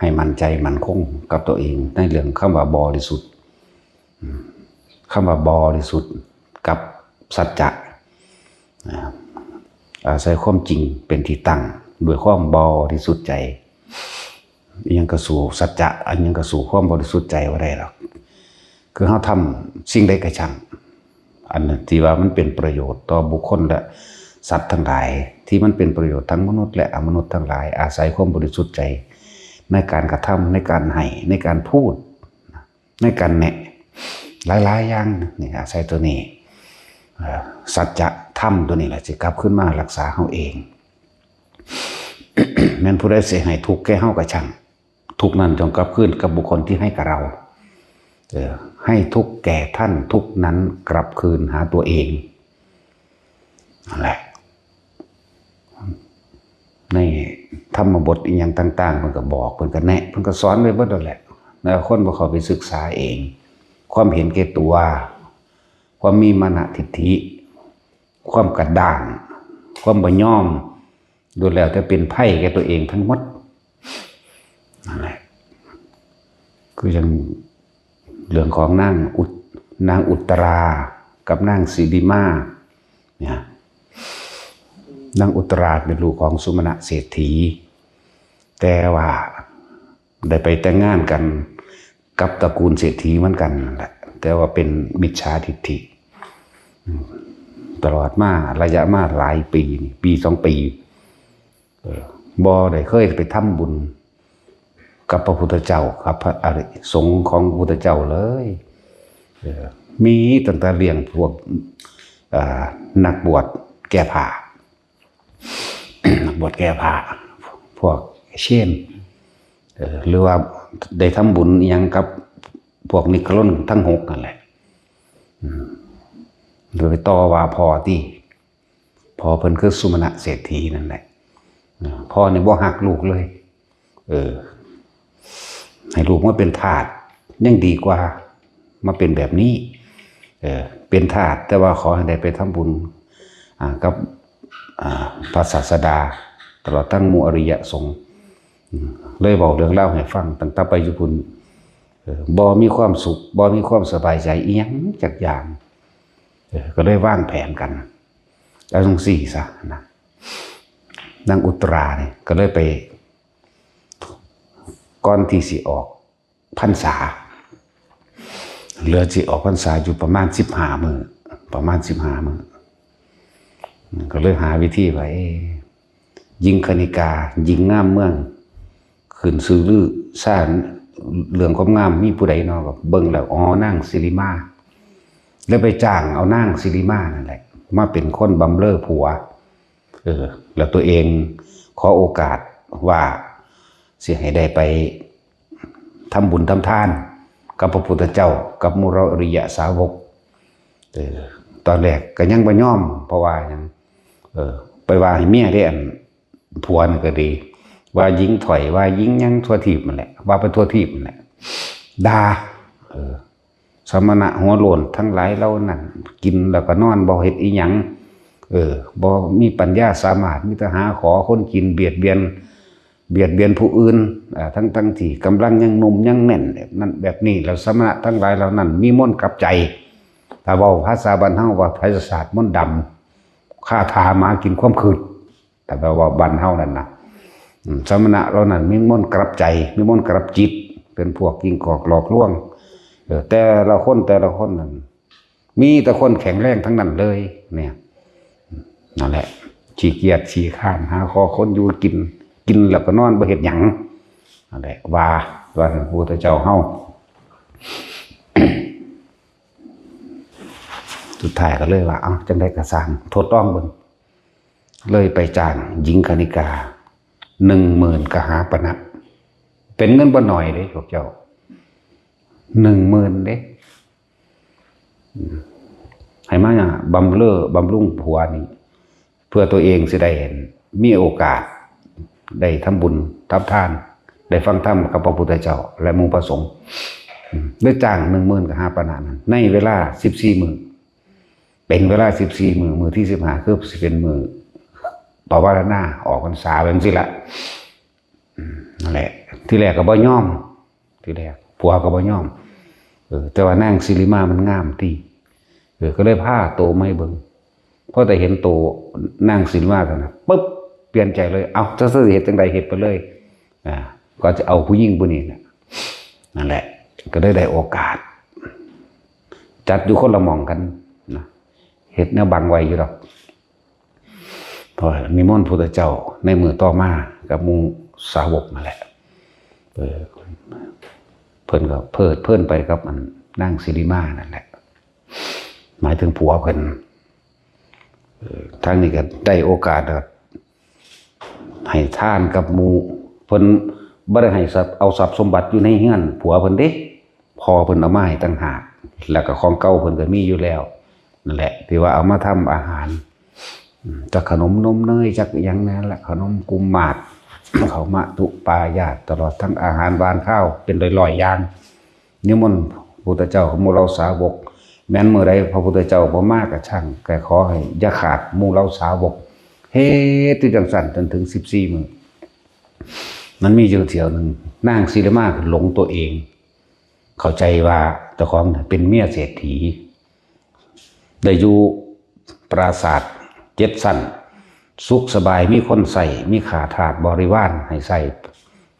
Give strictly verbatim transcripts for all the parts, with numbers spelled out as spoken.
ให้มั่นใจมั่นคงกับตัวเองในเรื่องคำว่าบริสุทธิ์ อืม คำว่าบริสุทธิ์กับสัจจะ อ่า อาศัยความจริงเป็นที่ตั้ง ด้วยความบริสุทธิ์ใจ อิหยังก็สู้สัจจะ อันยังก็สู้ความบริสุทธิ์ใจบ่ได้หรอก คือเฮาทำสิ่งใดก็ช่าง อันที่ว่ามันเป็นประโยชน์ต่อบุคคลและสัตว์ทั้งหลาย ที่มันเป็นประโยชน์ทั้งมนุษย์และอมนุษย์ทั้งหลาย อาศัยความบริสุทธิ์ใจ ในการกระทำ ในการให้ ในการพูด ในการแนะ หลายๆอย่างนี่ อาศัยตัวนี้ เอ่อ สัจธรรมตัวนี้แหละสิกลับขึ้นมารักษาเฮาเอง แม่นผู้ใดสิให้ทุกข์แก่เฮาก็ช่าง ทุกข์นั้นจงกลับคืนกับบุคคลที่ให้กับเรา เออ ให้ทุกข์แก่ท่าน ทุกข์นั้นกลับคืนหาตัวเอง นั่นแหละ ในธรรมบทอิหยังต่างๆ เพิ่นก็บอก เพิ่นก็แนะ เพิ่นก็สอนไว้เบิดนั่นแหละ แล้วคนบ่เข้าไปศึกษาเอง ความเห็นแก่ตัว ความมีมานะทิฏฐิ ความกระด้าง ความบ่ยอม ล้วนแล้วแต่เป็นภัยแก่ตัวเองทั้งหมด นั่นแหละ คือจั่งเรื่องของนางอุต- นางอุตรากับนางสิริมา เนี่ย นางอุตราเป็นลูกของสุมาณะเศรษฐี แต่ว่าได้ไปแต่งงานกันกับตระกูลเศรษฐีเหมือนกันนั่นแหละ แต่ว่าเป็นมิจฉาทิฏฐิ อืม ตลอดมา ระยะมาหลายปีนี่ ปีสองปี เออ บ่ได้เคยไปทำบุญกับพระพุทธเจ้า กับพระอริยสงฆ์ของพระพุทธเจ้าเลย เออ มีตั้งแต่เลี้ยงพวก อ่า นักบวชแก้ผ้า นักบวชแก้ผ้า พวกเชน เออ หรือว่าได้ทำบุญอิหยังกับพวกนิกรนทั้งหกนั่นแหละ อืม หรือไปต่อว่าพ่อติ พ่อเพิ่นคือสุมาณะเศรษฐีนั่นแหละ เออ พ่อนี่บ่ฮักลูกเลย เออ ให้ลูกมาเป็นทาสยังดีกว่ามาเป็นแบบนี้ เออ เป็นทาส แต่ว่าขอให้ได้ไปทำบุญ อ่า กับ อ่า พระศาสดา ตลอดทั้งหมู่อริยสงฆ์ อืม เลยเว้าเรื่องราวให้ฟัง ตั้งแต่ไปอยู่พุ้น เออ บ่มีความสุข บ่มีความสบายใจอิหยังจักอย่าง เออ ก็เลยวางแผนกัน เอาจั่งซี้ซะนะ นางอุตรานี่ก็เลยไป ก่อนที่สิออกพรรษา เหลือสิออกพรรษาอยู่ประมาณสิบห้ามื้อ ประมาณสิบห้ามื้อ ก็เลยหาวิธีว่า เอ๊ะ หญิงคณิกา หญิงงามเมือง ขึ้นชื่อลือซ่านเรื่องความงามมีผู้ใดเนาะ ก็เบิ่งแล้ว อ๋อ นางสิริมา แล้วไปจ้างเอานางสิริมานั่นแหละ มาเป็นคนบำเรอผัว เออ แล้วตัวเองขอโอกาสว่าสิให้ได้ไปทำบุญทำทานกับพระพุทธเจ้า กับหมู่เราอริยสาวก เออ ตอนแรกก็ยังบ่ยอม เพราะว่าหยัง เออ ไปว่าให้เมียเด้ อันผัวนั่นก็ดี ว่าหญิงถอย ว่าหญิงหยังทั่วทีปนั่นแหละ ว่าไปทั่วทีปนั่นแหละ ด่า เออ สมณะหัวโล้นทั้งหลายเหล่านั้น กินแล้วก็นอน บ่เฮ็ดอิหยัง เออ บ่มีปัญญาสามารถ มีแต่หาขอคนกิน เบียดเบียน เบียดเบียนผู้อื่น อ่า ทั้งๆที่กำลังยังหนุ่มยังแน่น แบบนั้นแบบนี้ แล้วสมณะทั้งหลายเหล่านั้นมีมนต์กลับใจ ถ้าเว้าภาษาบ้านเฮาว่าไสยศาสตร์มนต์ดำ คาถาหมากินความคิด แต่ว่าบ้านเฮานั่นนะ อืม สมณะเหล่านั้นมีมนต์กลับใจ มีมนต์กลับจิต เป็นพวกกินกอกหลอกลวง เออ แต่ละคน แต่ละคนนั่น มีแต่คนแข็งแรงทั้งนั้นเลย เนี่ย นั่นแหละ ขี้เกียจขี้คร้าน หาขอคนอยู่กิน กินแล้วก็นอน บ่เฮ็ดหยัง นั่นแหละ ว่า ว่าพระพุทธเจ้าเฮา สุดท้ายก็เลยว่า เอ้า จั่งใดก็ซ่าง ทดลองเบิ่ง เลยไปจ้างหญิงคณิกา หนึ่งหมื่นกหาปณะ เป็นเงินบ่น้อยเด้พวกเจ้า หนึ่งหมื่นเด้ อืม ให้มาบำเรอบำรุงผัวนี่ เพื่อตัวเองสิได้มีโอกาส ได้ทำบุญทำทาน ได้ฟังธรรมกับพระพุทธเจ้า และหมู่พระสงฆ์ อืม ได้จ้างหนึ่งหมื่นกหาปณะนั้น ในเวลาสิบสี่มื้อ เป็นเวลาสิบสี่มื้อ มื้อที่สิบห้าคือสิเป็นมื้อปวารณาออกพรรษา เป็นสิละ อืม นั่นแหละ ที่แรกก็บ่ยอม ที่แรกผัวก็บ่ยอม เออ แต่ว่านางสิริมามันงามติ เออ ก็เลยพาโตมาให้เบิ่ง พอแต่เห็นโตนางสิริมาเท่านั้นปุ๊บ เปลี่ยนใจเลย เอา จะสิเฮ็ดจั่งใดเฮ็ดไปเลย อ่า ก็จะเอาผู้หญิงผู้นี้นะ นั่นแหละ ก็ได้ได้โอกาส จัดอยู่คนละหม่องกันนะ เฮ็ดแนวบังไว้อยู่ดอก พอนิมนต์พุทธเจ้าในมื้อต่อมากับหมู่สาวกนั่นแหละ เออ เพิ่นก็เพลิดเพลินไปกับอันนางสิริมานั่นแหละ หมายถึงผัวเพิ่น เออ ทางนี้ก็ได้โอกาสก็ให้ทานกับหมู่ เพิ่นบ่ได้ให้ทรัพย์ เอาทรัพย์สมบัติอยู่ในเฮือนผัวเพิ่นเด้ พ่อเพิ่นเอามาให้ต่างหาก แล้วก็ของเก่าเพิ่นก็มีอยู่แล้ว นั่นแหละ ที่ว่าเอามาทำอาหาร อืม จักขนมนมเนย จักหยังนั่นแหละ ขนมกุมมาก ข้าวมะตุปายาต ตลอดทั้งอาหารหวานคาวเป็นร้อยๆอย่าง นิมนต์พระพุทธเจ้ากับหมู่เหล่าสาวก แม้นมื้อใดพระพุทธเจ้าบ่มาก็ช่าง ก็ขอให้อย่าขาดหมู่เหล่าสาวก เฮ็ดอยู่จั่งซั่นจนถึงสิบสี่มื้อ มันมีอยู่เที่ยวหนึ่ง นางสิริมาหลงตัวเอง เข้าใจว่าเจ้าของเป็นเมียเศรษฐี ได้อยู่ปราสาทเจ็ดชั้น สุขสบาย มีคนใช้ มีข้าทาสบริวารให้ใช้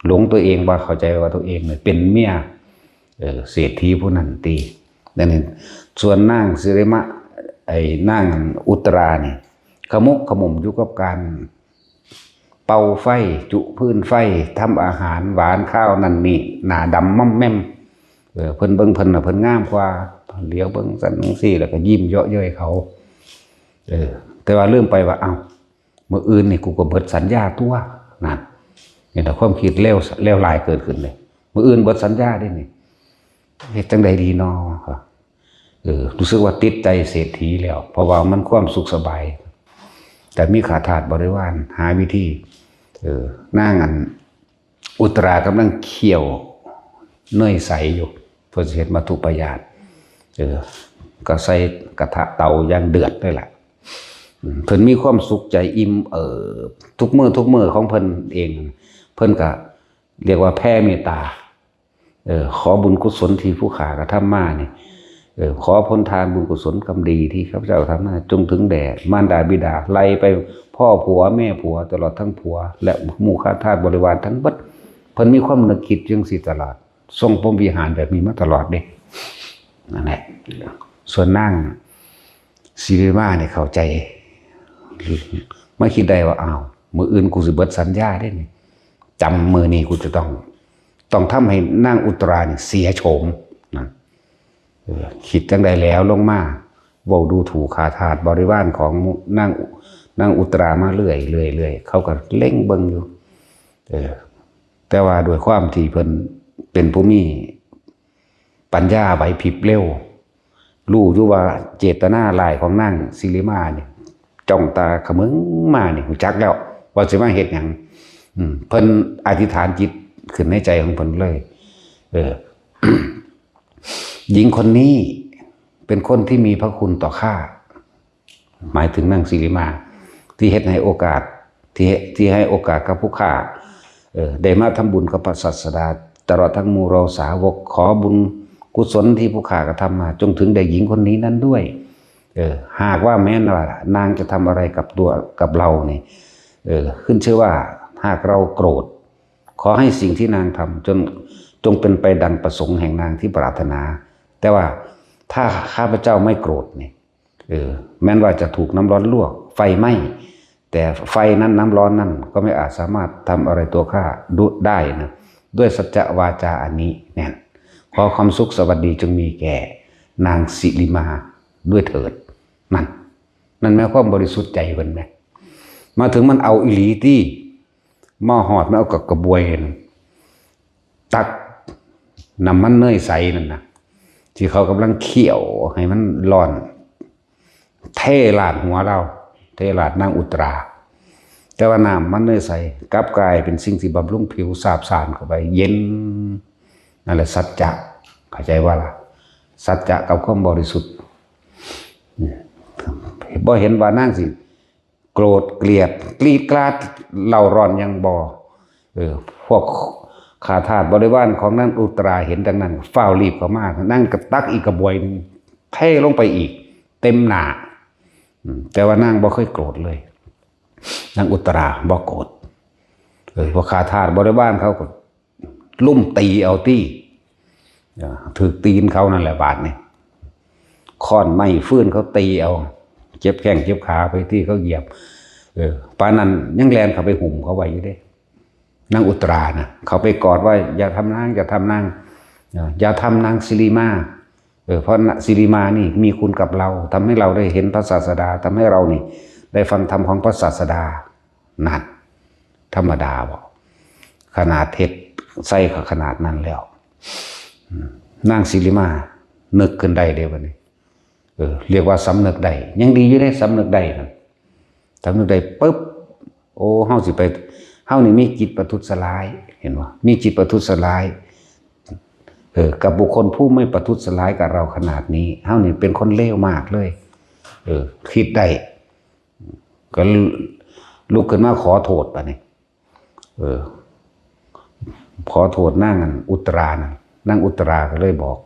หลงตัวเองว่าเข้าใจว่าตัวเองเนี่ยเป็นเมีย เออ เศรษฐีผู้นั้นติ นั่นเอง ส่วนนางสิริมา ไอ้นางอุตรานี่ ขมุกขมุมอยู่กับการ เป่าไฟ จุพื้นไฟ ทำอาหารหวานคาวนั่นนี่ หน้าดำม่อมแม่ม เออ เพิ่นเบิ่งเพิ่นน่ะ เพิ่นงามกว่า เหลียวเบิ่งซั่นจั่งซี้ แล้วก็ยิ้มเยาะเย้ยเขา เออ แต่ว่าลืมไปว่า เอ้า มื้ออื่นนี่กูก็เบิดสัญญาตั๊ว นั่น นี่แหละความคิดเลว เลวร้ายเกิดขึ้นเลย มื้ออื่นเบิดสัญญาเด้นี่ เฮ็ดจั่งใดดีน้อ เออ รู้สึกว่าติดใจเศรษฐีแล้ว เพราะว่ามันความสุขสบาย แต่มีข้าทาสบริวารหาวิธี เออ นางอันอุตรากำลังเคี่ยวเนยใสอยู่ เพิ่นสิเฮ็ดมัทธุปายาต เออ ก็ใส่กระทะเตาอย่างเดือดเลยล่ะ อืม เพิ่นมีความสุขใจอิ่มเอิบทุกมื้อทุกมื้อของเพิ่นเอง เพิ่นก็เรียกว่าแผ่เมตตา เออ ขอบุญกุศลที่ผู้ข้ากระทำมานี่ เออ ขอผลทานบุญกุศลกรรมดีที่ข้าพเจ้ากระทำมา จงถึงแด่มารดาบิดา ไล่ไปพ่อผัวแม่ผัว ตลอดทั้งผัว และหมู่ข้าทาสบริวารทั้งเบิด เพิ่นมีความนึกคิดจั่งซี้ตลอด ทรงพรหมวิหารแบบนี้มาตลอดเด้ นั่นแหละ ส่วนนางสิริมาเนี่ยเข้าใจ มาคิดได้ว่า อ้าว มื้ออื่นกูสิเบิดสัญญาเด้นี่ จำมื้อนี้กูจะต้อง ต้องทำให้นางอุตรานี่เสียโฉม นะ เออ คิดจั่งใดแล้วลงมา เว้าดูถูกข้าทาสบริวารของนาง นางอุตรามาเรื่อย เรื่อย เรื่อย เขาก็เล็งเบิ่งอยู่ เออ แต่ว่าด้วยความที่เพิ่นเป็นผู้มีปัญญาไหวพริบเร็ว รู้อยู่ว่าเจตนาร้ายของนางสิริมานี่ จ้องตาเขมึงมานี่ ฮู้จักแล้ว ว่าสิมาเฮ็ดหยัง อืม เพิ่นอธิษฐานจิตขึ้นในใจของเพิ่นเลย เออ หญิงคนนี้เป็นคนที่มีพระคุณต่อข้า หมายถึงนางสิริมา ที่เฮ็ดให้โอกาส ที่ ที่ให้โอกาสกับผู้ข้า เออ ได้มาทำบุญกับพระศาสดา ตลอดทั้งหมู่เหล่าสาวก ขอบุญกุศลที่ผู้ข้ากระทำมา จงถึงแด่หญิงคนนี้นั้นด้วย เออ หากว่าแม้นว่านางจะทำอะไรกับตัว กับเรานี่ เออ ขึ้นชื่อว่าหากเราโกรธ ขอให้สิ่งที่นางทำจน จงเป็นไปดังประสงค์แห่งนางที่ปรารถนา แต่ว่าถ้าข้าพเจ้าไม่โกรธนี่ เออ แม้นว่าจะถูกน้ำร้อนลวก ไฟไหม้ แต่ไฟนั้น น้ำร้อนนั่นก็ไม่อาจสามารถทำอะไรตัวข้าดุได้นะ ด้วยสัจจะวาจาอันนี้ เนี่ย ขอความสุขสวัสดีจงมีแก่นางสิริมาด้วยเถิด นั่น นั่นแม่นความบริสุทธิ์ใจเพิ่นแหม มาถึงมันเอาอีหลีตี้ มาฮอดมันเอากับกระบวยนั่น ตักน้ำมันเนยใสนั่นนะ ที่เขากำลังเคี่ยวให้มันร้อน เทราดหัวลาว เทราดนางอุตรา แต่ว่าน้ำมันเนยใสกลับกลายเป็นสิ่งที่บำรุงผิวสาบซ่านเข้าไป เย็น นั่นแหละสัจจะ เข้าใจบ่ล่ะ สัจจะกับความบริสุทธิ์ เนี่ย บ่เห็นว่านางสิโกรธเกลียดกรีดกราดเร่าร้อนหยังบ่ เออ พวก ข้าทาสบริวารของนางอุตราเห็นดังนั้น ฟ้าวรีบเข้ามา นางก็ตักอีกกระบวยหนึ่ง เทลงไปอีก เต็มหน้า อืม แต่ว่านางบ่เคยโกรธเลย นางอุตราบ่โกรธ เออ พวกข้าทาสบริวารเขาก็ลุ่มตีเอาตี้ เออ ถืกตีนเขานั่นแหละบาดนี่ ค้อนไม้ฟืนเขาตีเอา เจ็บแข้งเจ็บขาไปตี้เขาเหยียบ เออ ปานนั้นยังแล่นเข้าไปหุ้มเขาไว้อยู่เด้ นางอุตรานะ เขาไปกอดว่า "อย่าทำนาง อย่าทำนาง เออ อย่าทำนางสิริมา เออ เพราะสิริมานี่มีคุณกับเรา ทำให้เราได้เห็นพระศาสดา ทำให้เรานี่ได้ฟังธรรมของพระศาสดา" นั่น ธรรมดาบ่ ขนาดเฮ็ดใส่เขาขนาดนั้นแล้ว อืม นางสิริมานึกขึ้นได้เด้บัดนี้ เออ เรียกว่าสำนึกได้ ยังดีอยู่เด้ สำนึกได้นะ สำนึกได้ปุ๊บ โอ้ เฮาสิไป เฮานี่มีจิตประทุษร้าย เห็นบ่ มีจิตประทุษร้าย เออ กับบุคคลผู้ไม่ประทุษร้ายกับเราขนาดนี้ เฮานี่เป็นคนเลวมากเลย เออ คิดได้ ก็ลุกขึ้นมาขอโทษบัดนี้ เออ ขอโทษนางอันอุตรานะ นางอุตราก็เลยบอก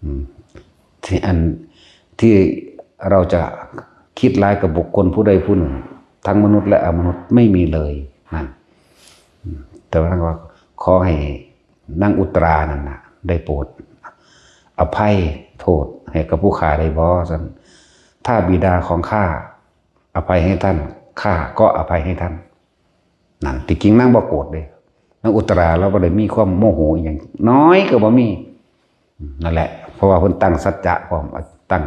อืม ที่อัน ที่เราจะคิดร้ายกับบุคคลผู้ใดผู้หนึ่ง ทั้งมนุษย์และอมนุษย์ไม่มีเลยนั่น อืม แต่ว่านางว่าขอให้นางอุตรานั่นนะได้โปรดอภัยโทษให้กับผู้ข้าได้บ่ ซั่น ถ้าบิดาของข้าอภัยให้ท่าน ข้าก็อภัยให้ท่าน นั่น ที่จริงนางบ่โกรธเด้ นางอุตราลาวบ่ได้มีความโมโหอหย่าง น้อยก็บ่มี นั่นแหละ เพราะว่าเพิ่นตั้งสัจจะพร้อม ตั้ง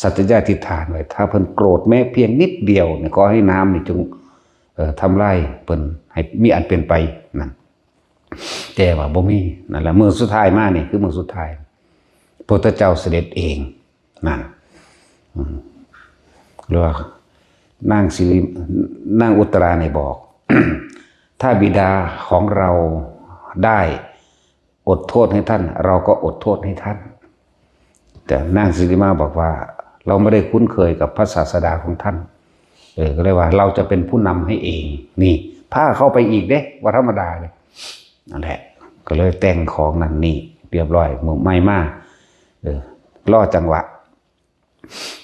สัจจะอธิษฐานไว้ ถ้าเพิ่นโกรธแม้เพียงนิดเดียวเนี่ย ขอให้น้ำนี่จง เอ่อ ทำลายเพิ่นให้มีอันเป็นไปนั่น แต่ว่าบ่มี นั่นแหละ มื้อสุดท้ายมานี่คือมื้อสุดท้าย พระพุทธเจ้าเสด็จเอง นั่น อืม หรือว่านางสิริ นางอุตราเนี่ยบอก ถ้าบิดาของเราได้อดโทษให้ท่าน เราก็อดโทษให้ท่าน แต่นางสิริมาบอกว่า เราไม่ได้คุ้นเคยกับพระศาสดาของท่าน เออ ก็เลยว่าเราจะเป็นผู้นำให้เอง นี่ พาเข้าไปอีกเด้ ว่าธรรมดาเลย นั่นแหละ ก็เลยแต่งของนั่นนี่เรียบร้อย มื้อใหม่มา เออ รอจังหวะ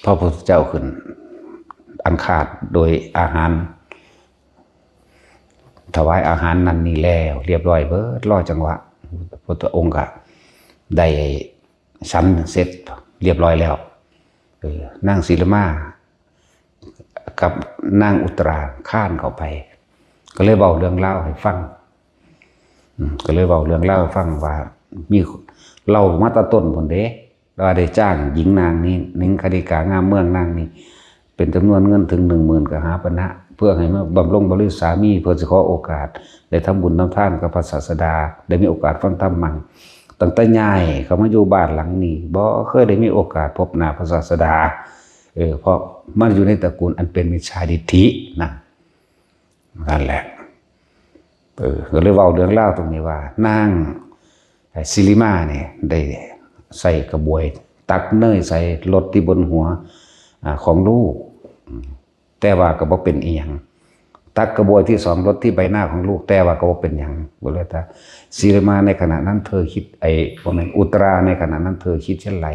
พระพุทธเจ้าขึ้น อัณคาสโดยอาหาร ถวายอาหารนั่นนี่แล้ว เรียบร้อยเบิด รอจังหวะ พระพุทธองค์ก็ได้ฉันเสร็จเรียบร้อยแล้ว เออ นางสิริมากับนางอุตราคลานเข้าไป ก็เลยเว้าเรื่องราวให้ฟัง อืม ก็เลยเว้าเรื่องราวให้ฟังว่า มี เล่ามาแต่ต้นพุ้นเด้ ว่าได้จ้างหญิงนางนี้ หนิงคณิกางามเมืองนางนี้ เป็นจำนวนเงินถึงหนึ่งหมื่นกหาปณะ เพื่อให้มาบำรุงบำเรอสามี เพื่อสิขอโอกาส ได้ทำบุญทำทานกับพระศาสดา ได้มีโอกาสฟังธรรมมั่ง ตั้งแต่ย้ายเข้ามาอยู่บ้านหลังนี้ บ่เคยได้มีโอกาสพบหน้าพระศาสดา เออ เพราะมันอยู่ในตระกูลอันเป็นมิจฉาทิฏฐินะ นั่นแหละ เออ ก็เลยเว้าเรื่องราวตรงนี้ว่า นาง เอ่อ สิริมาเนี่ยได้ใส่กระบวย ตักเนยใส่หยดที่บนหัว อ่า ของลูก อืม แต่ว่าก็บ่เป็นอีหยัง ตักกระบวยที่สองหยดที่ใบหน้าของลูก แต่ว่าก็บ่เป็นหยัง บ่เลย แต่สิริมาในขณะนั้นเธอคิด ไอ้ บ่แม่น อุตราในขณะนั้นเธอคิดเช่นไร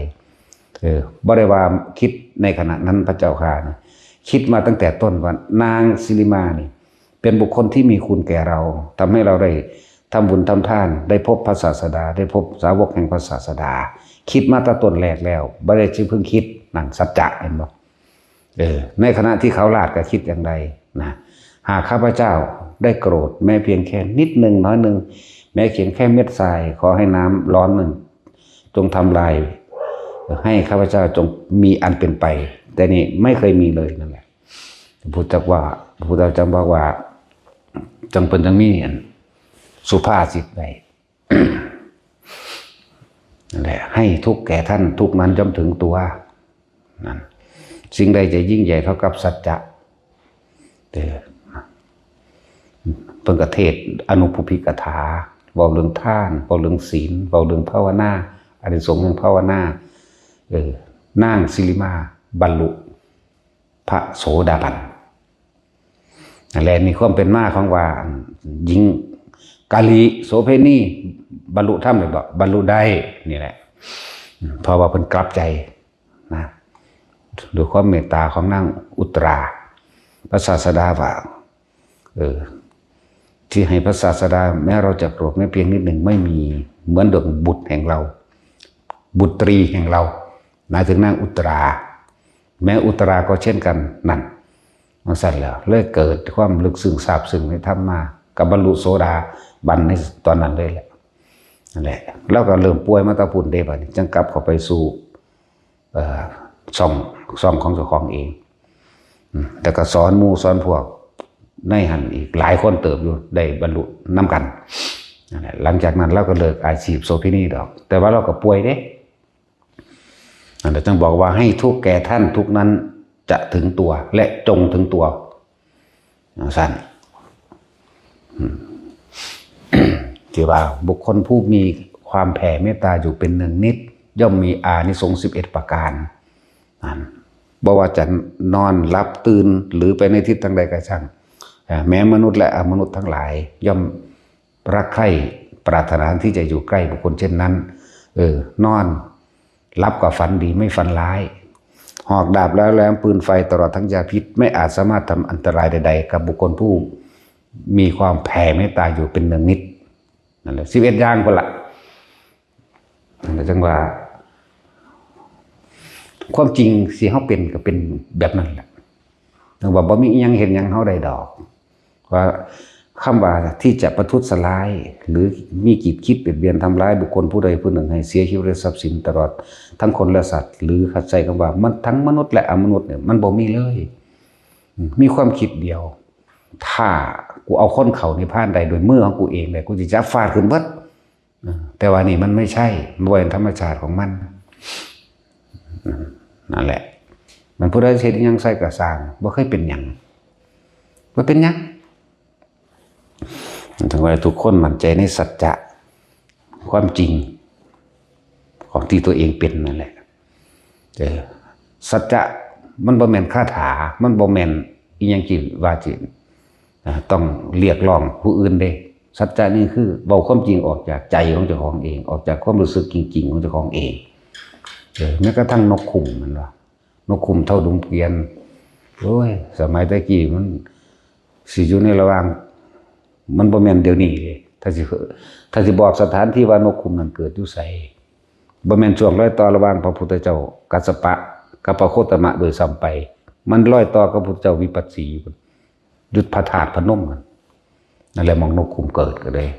เออ บ่ได้ว่าคิดในขณะนั้นพระเจ้าค่ะนะ คิดมาตั้งแต่ต้นว่านางสิริมานี่ เป็นบุคคลที่มีคุณแก่เรา ทำให้เราได้ทำบุญทำทาน ได้พบพระศาสดา ได้พบสาวกแห่งพระศาสดา คิดมาตั้งต้นแรกแล้ว บ่ได้สิเพิ่งคิด นั่นสัจจะ เห็นบ่ เออ ในขณะที่เขาราชก็คิดอย่างใดนะ หากข้าพเจ้าได้โกรธแม้เพียงแค่นิดหนึ่งน้อยหนึ่ง แม้เพียงแค่เม็ดทราย ขอให้น้ำร้อนหนึ่งจงทำลาย ให้ข้าพเจ้าจงมีอันเป็นไป แต่นี่ไม่เคยมีเลยนั่นแหละ พุทธเจ้าว่า พุทธเจ้าบอกว่า จังเพิ่นจังมีอันสุภาษิตไว้ นั่นแหละ ให้ทุกข์แก่ท่าน ทุกข์นั้นย่อมถึงตัว นั่น สิ่งใดจะยิ่งใหญ่เท่ากับสัจจะ เออ เพิ่นก็เทศน์อนุปปิกถา เว้าเรื่องทาน เว้าเรื่องศีล เว้าเรื่องภาวนา อานิสงส์แห่งภาวนา เออ นางสิริมาบรรลุพระโสดาบัน นั่นแหละ มีความเป็นมาของว่า หญิง กาลีโสเภณี บรรลุธรรมเลยบอกบรรลุได้ นี่แหละ อืม เพราะว่าเพิ่นกลับใจนะ ด้วยความเมตตาของนางอุตรา พระศาสดาว่า เออ ที่ให้พระศาสดา แม้เราจะโกรธแม้เพียงนิดหนึ่งไม่มี เหมือนดวงบุตรแห่งเรา บุตรีแห่งเรา หมายถึงนางอุตรา แม้อุตราก็เช่นกัน นั่น มันสั่นแล้ว เลยเกิดความลึกซึ้งซาบซึ้งในธรรมมา กับบรรลุโสดาบันในตอนนั้นเลยแหละ นั่นแหละ แล้วก็เริ่มป่วยมาตะพุนเด้บัดนี้ จังกลับเข้าไปสู่ เอ่อ ช่อง ช่องของเจ้าของเอง อืม แต่ก็สอนหมู่สอนพวกในหั้นอีกหลายคนเติบอยู่ ได้บรรลุนำกัน นั่นแหละ หลังจากนั้นเราก็เลิกอาชีพโสเภณีดอก แต่ว่าเราก็ป่วยเด้ นั่นแหละ จึงบอกว่าให้ทุกข์แก่ท่านทุกข์นั้นจะถึงตัว และจงถึงตัว จั่งซั้น อืม ที่ว่าบุคคลผู้มีความแผ่เมตตาอยู่เป็นเนืองนิด ย่อมมีอานิสงส์สิบเอ็ดประการ นั่น บ่ว่าจะนอนหลับตื่นหรือไปในทิศทางใดก็ช่าง เอ่อ แม้มนุษย์และอมนุษย์ทั้งหลาย ย่อมรักใคร่ปรารถนาที่จะอยู่ใกล้บุคคลเช่นนั้น เออ นอนหลับก็ฝันดีไม่ฝันร้าย หอกดาบแล้วแหลมปืนไฟตลอดทั้งยาพิษ ไม่อาจสามารถทำอันตรายใดๆ กับบุคคลผู้มีความแผ่เมตตาอยู่เป็นเนืองนิด นั่นแหละ สิบเอ็ดอย่างพุ้นละ นั่นแหละ จั่งว่า ความจริงสิเฮาเป็นก็เป็นแบบนั้นแหละ จั่งว่าบ่มีอิหยังเฮ็ดหยังเฮาได้ดอก ว่าคำว่าที่จะประทุษร้าย หรือมีจิตคิดเบียดเบียนทำร้ายบุคคลผู้ใดผู้หนึ่งให้เสียชีวิตและทรัพย์สินตลอดทั้งคนและสัตว์ หรือใช้คำว่ามันทั้งมนุษย์และอมนุษย์เนี่ย มันบ่มีเลย มีความคิดเดียว ถ้ากูเอาคนเข้านิพพานได้ด้วยมือของกูเองเลย กูสิจับฟาดขึ้นเบิด เออ แต่ว่านี่มันไม่ใช่ มันบ่เป็นธรรมชาติของมัน นั่นแหละ มันผู้ใดเฮ็ดอิหยังใส่ก็ซ่าง บ่เคยเป็นหยัง บ่เป็นหยัง ถึงว่าทุกคนมั่นใจในสัจจะ ความจริง ของที่ตัวเองเป็นนั่นแหละ เออ สัจจะมันบ่แม่นคาถา มันบ่แม่นอิหยังที่ว่าสิ อ่า ต้องเรียกร้องผู้อื่นเด้ สัจจะนี่คือเว้าความจริงออกจากใจของเจ้าของเอง ออกจากความรู้สึกจริงๆของเจ้าของเอง เออ แม้กระทั่งนกคุ้ม มันว่า นกคุ้มเฒ่าดุมเกวียน โอ้ย สมัยแต่กี้มันสิอยู่ในระหว่าง มันบ่แม่นเดี๋ยวนี้เด้ ถ้าสิ ถ้าสิบอกสถานที่ว่านกคุ้มนั่นเกิดอยู่ไส บ่แม่นช่วงรอยต่อระหว่างพระพุทธเจ้ากัสสปะกับพระโคตมะโดยซ้ำไป มันรอยต่อกับพระพุทธเจ้าวิปัสสีพุ้น อยู่พระธาตุพนมนั่น นั่นแหละหม่องนกคุ้มเกิดก็เลย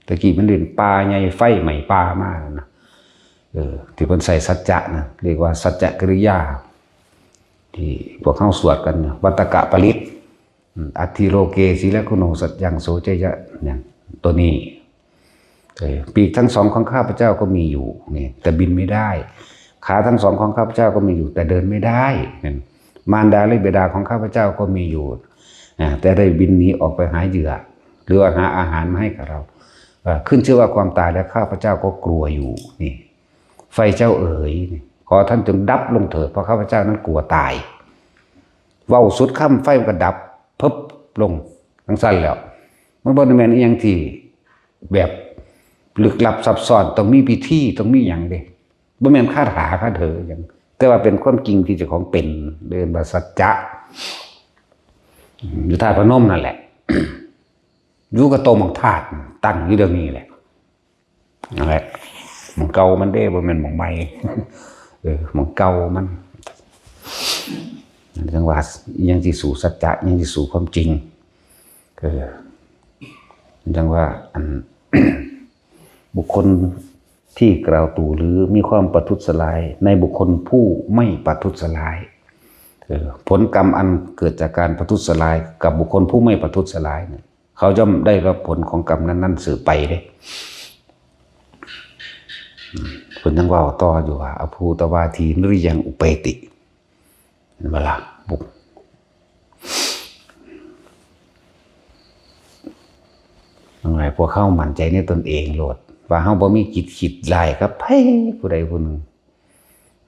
ตะกี้มันเป็นป่าใหญ่ ไฟไหม้ป่ามานั่นนะ เออ ที่เพิ่นใส่สัจจะนะ เรียกว่าสัจจกิริยา ที่พวกเฮาสวดกันเนี่ย วัตตกปริตร อืม อัตถิโลเก สีลักขโณ สัจจัง โส จยะ เนี่ย ตัวนี้ เออ ปีกทั้งสองของข้าพเจ้าก็มีอยู่ นี่ แต่บินไม่ได้ ขาทั้งสองของข้าพเจ้าก็มีอยู่ แต่เดินไม่ได้ นั่น มารดาและบิดาของข้าพเจ้าก็มีอยู่ อ่า แต่ได้บินหนีออกไปหาเหยื่อ หรือว่าหาอาหารมาให้กับเรา เอ่อ ขึ้นชื่อว่าความตายแล้วข้าพเจ้าก็กลัวอยู่ นี่ ไฟเจ้าเอ๋ย นี่ ขอท่านจงดับลงเถิด เพราะข้าพเจ้านั้นกลัวตาย เว้าสุดคำไฟมันก็ดับ เพิบลง จั่งซั้นแล้ว มันบ่ได้แม่นอิหยังที่แบบลึกลับซับซ้อน ต้องมีพิธี ต้องมีหยังเด้ บ่แม่นคาถาคาเถอหยัง แต่ว่าเป็นความจริงที่เจ้าของเป็น เรียกว่าสัจจะ อยู่ธาตุพนมนั่นแหละ อยู่กับโตหม่องธาตุ ตั้งอยู่เดี๋ยวนี้แหละ นั่นแหละ หม่องเก่ามันเด้ บ่แม่นหม่องใหม่ เออ หม่องเก่ามัน จั่งว่ายังสิสู้สัจจะ ยังสิสู้ความจริง เออ จั่งว่าอัน บุคคลที่กล่าวตู่หรือมีความประทุษร้ายในบุคคลผู้ไม่ประทุษร้าย เออ ผลกรรมอันเกิดจากการประทุษร้ายกับบุคคลผู้ไม่ประทุษร้ายเนี่ย เขาย่อมได้รับผลของกรรมนั้นๆสืบไปเด้ อืม เพิ่นยังเว้าต่ออยู่ว่า อภูตวาทีนริยังอุเปติ เห็นบ่ล่ะ บุค ทั้งหลายพวกเฮามั่นใจในตนเองโลด ว่าเฮาบ่มีจิตคิดร้ายกับไผผู้ใดผู้หนึ่ง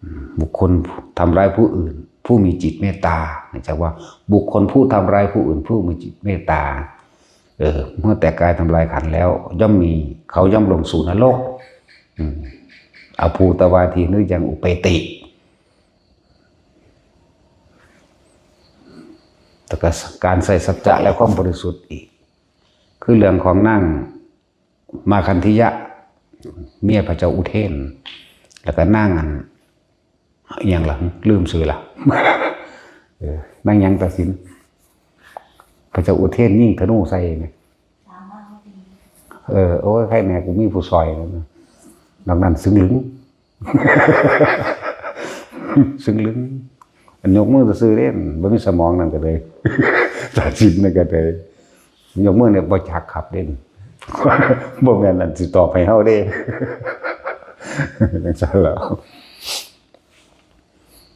อืม บุคคลทำร้ายผู้อื่น ผู้มีจิตเมตตา เนื่องจากว่าบุคคลผู้ทำร้ายผู้อื่น ผู้มีจิตเมตตา เออ เมื่อแตกกายทำลายขันธ์แล้ว ย่อมมี เขาย่อมลงสู่นรก อืม อภูตวาที นริยัง อุเปติ แล้วก็การใส่สัจจะและความบริสุทธิ์อีก คือเรื่องของนางมาคันธิยะ เมียพระเจ้าอุเทน แล้วก็นางอัน อหย่างล่ะ ลืมชื่อละ เออ นางหยัง ตาสิน พระเจ้าอุเทนยิงธนูใส่ไหม เออ โอ้ย ใครแน่ กูมีผู้ซอยแล้วนะ นอกนั้นซึ่งลึง ซึ่งลึง อันยกมือซื่อๆเด้ บ่มีสมองนั่นก็เลย ตัดสินนั่นก็เลย ยกมือเนี่ยบ่จักครับเด้ บ่แม่นอันสิตอบให้เฮาเด้ จังซั่นแล้ว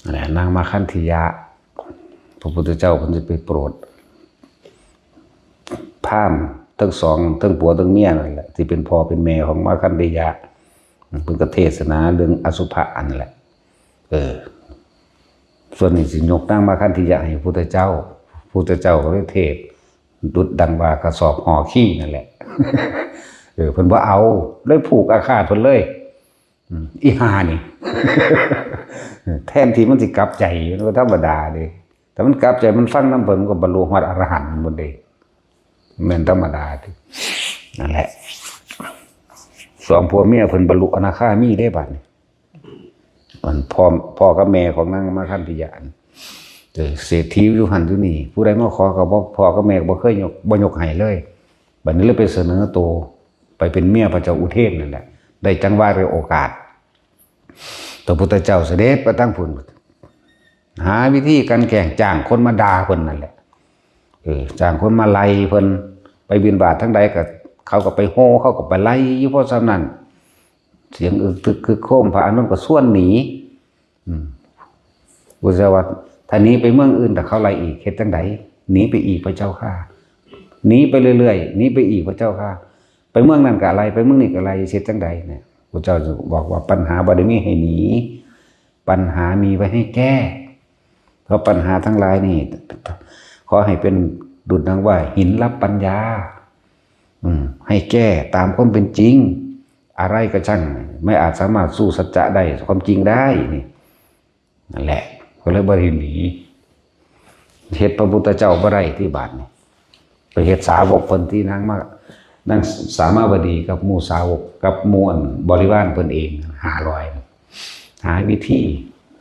นั่นแหละ นางมาคันธิยะ พระพุทธเจ้าเพิ่นสิไปโปรด พราหมณ์ทั้งสอง ทั้งผัวทั้งเมียนั่นแหละ ที่เป็นพ่อเป็นแม่ของมาคันธิยะ เพิ่นก็เทศนาเรื่องอสุภะอันแหละ เออ ส่วนนี้สิยกนางมาคันธิยะให้พุทธเจ้า พุทธเจ้าก็เลยเทศน์ดุจดังว่ากระสอบห่อขี้นั่นแหละ เออ เพิ่นบ่เอา เลยผูกอาฆาตเพิ่นเลย อืม อีห่านี่ แทนที่มันสิกลับใจ มันก็ธรรมดาเด้ แต่มันกลับใจ มันฟังนำเพิ่น มันก็บรรลุฮอดอรหันต์หมดเด้ แม่นธรรมดาติ นั่นแหละ สองผัวเมียเพิ่นบรรลุอนาคามีเด้บัดนี้ อันพ่อ พ่อกับแม่ของนางมาคันธิยะนี่ เออ เศรษฐีอยู่หั่นอยู่นี่ ผู้ใดมาขอก็บ่ พ่อกับแม่ก็บ่เคยยก บ่ยกให้เลย บัดนี้เลยไปเสนอตัว ไปเป็นเมียพระเจ้าอุเทนนั่นแหละ ได้จังหวะ ได้โอกาส พระพุทธเจ้าเสด็จไปทางพุ้น หาวิธีกลั่นแกล้ง จ้างคนมาด่าเพิ่นนั่นแหละ เออ จ้างคนมาไล่เพิ่น ไปบิณฑบาตทางใดก็ เขาก็ไปโห่ เขาก็ไปไล่อยู่ เพราะฉะนั้น เสียงอึกทึกครึกโครม พระอานนท์ก็ชวนหนี อืม พุทธเจ้าว่า ถ้าหนีไปเมืองอื่น ถ้าเขาไล่อีก เฮ็ดจั่งใด หนีไปอีกพระเจ้าข้า หนีไปเรื่อยๆ หนีไปอีกพระเจ้าข้า ไปเมืองนั้นก็ไล่ ไปเมืองนี้ก็ไล่ เฮ็ดจั่งใดเนี่ย พุทธเจ้าบอกว่า ปัญหาบ่ได้มีให้หนี ปัญหามีไว้ให้แก้ เพราะปัญหาทั้งหลายนี่ ขอให้เป็นดุจดังว่าหินรับปัญญา อืม ให้แก้ตามความเป็นจริง อะไรก็ช่าง ไม่อาจสามารถสู้สัจจะได้ ความจริงได้นี่ นั่นแหละ ก็เลยบ่ได้หนี เฮ็ดพระพุทธเจ้าบ่ได้ที่บาดนี่ ไปเฮ็ดสาวกเพิ่นที่นางมา นางสามาวดีกับหมู่สาวก กับหมู่อันบริวารเพิ่นเอง ห้าร้อย หาวิธี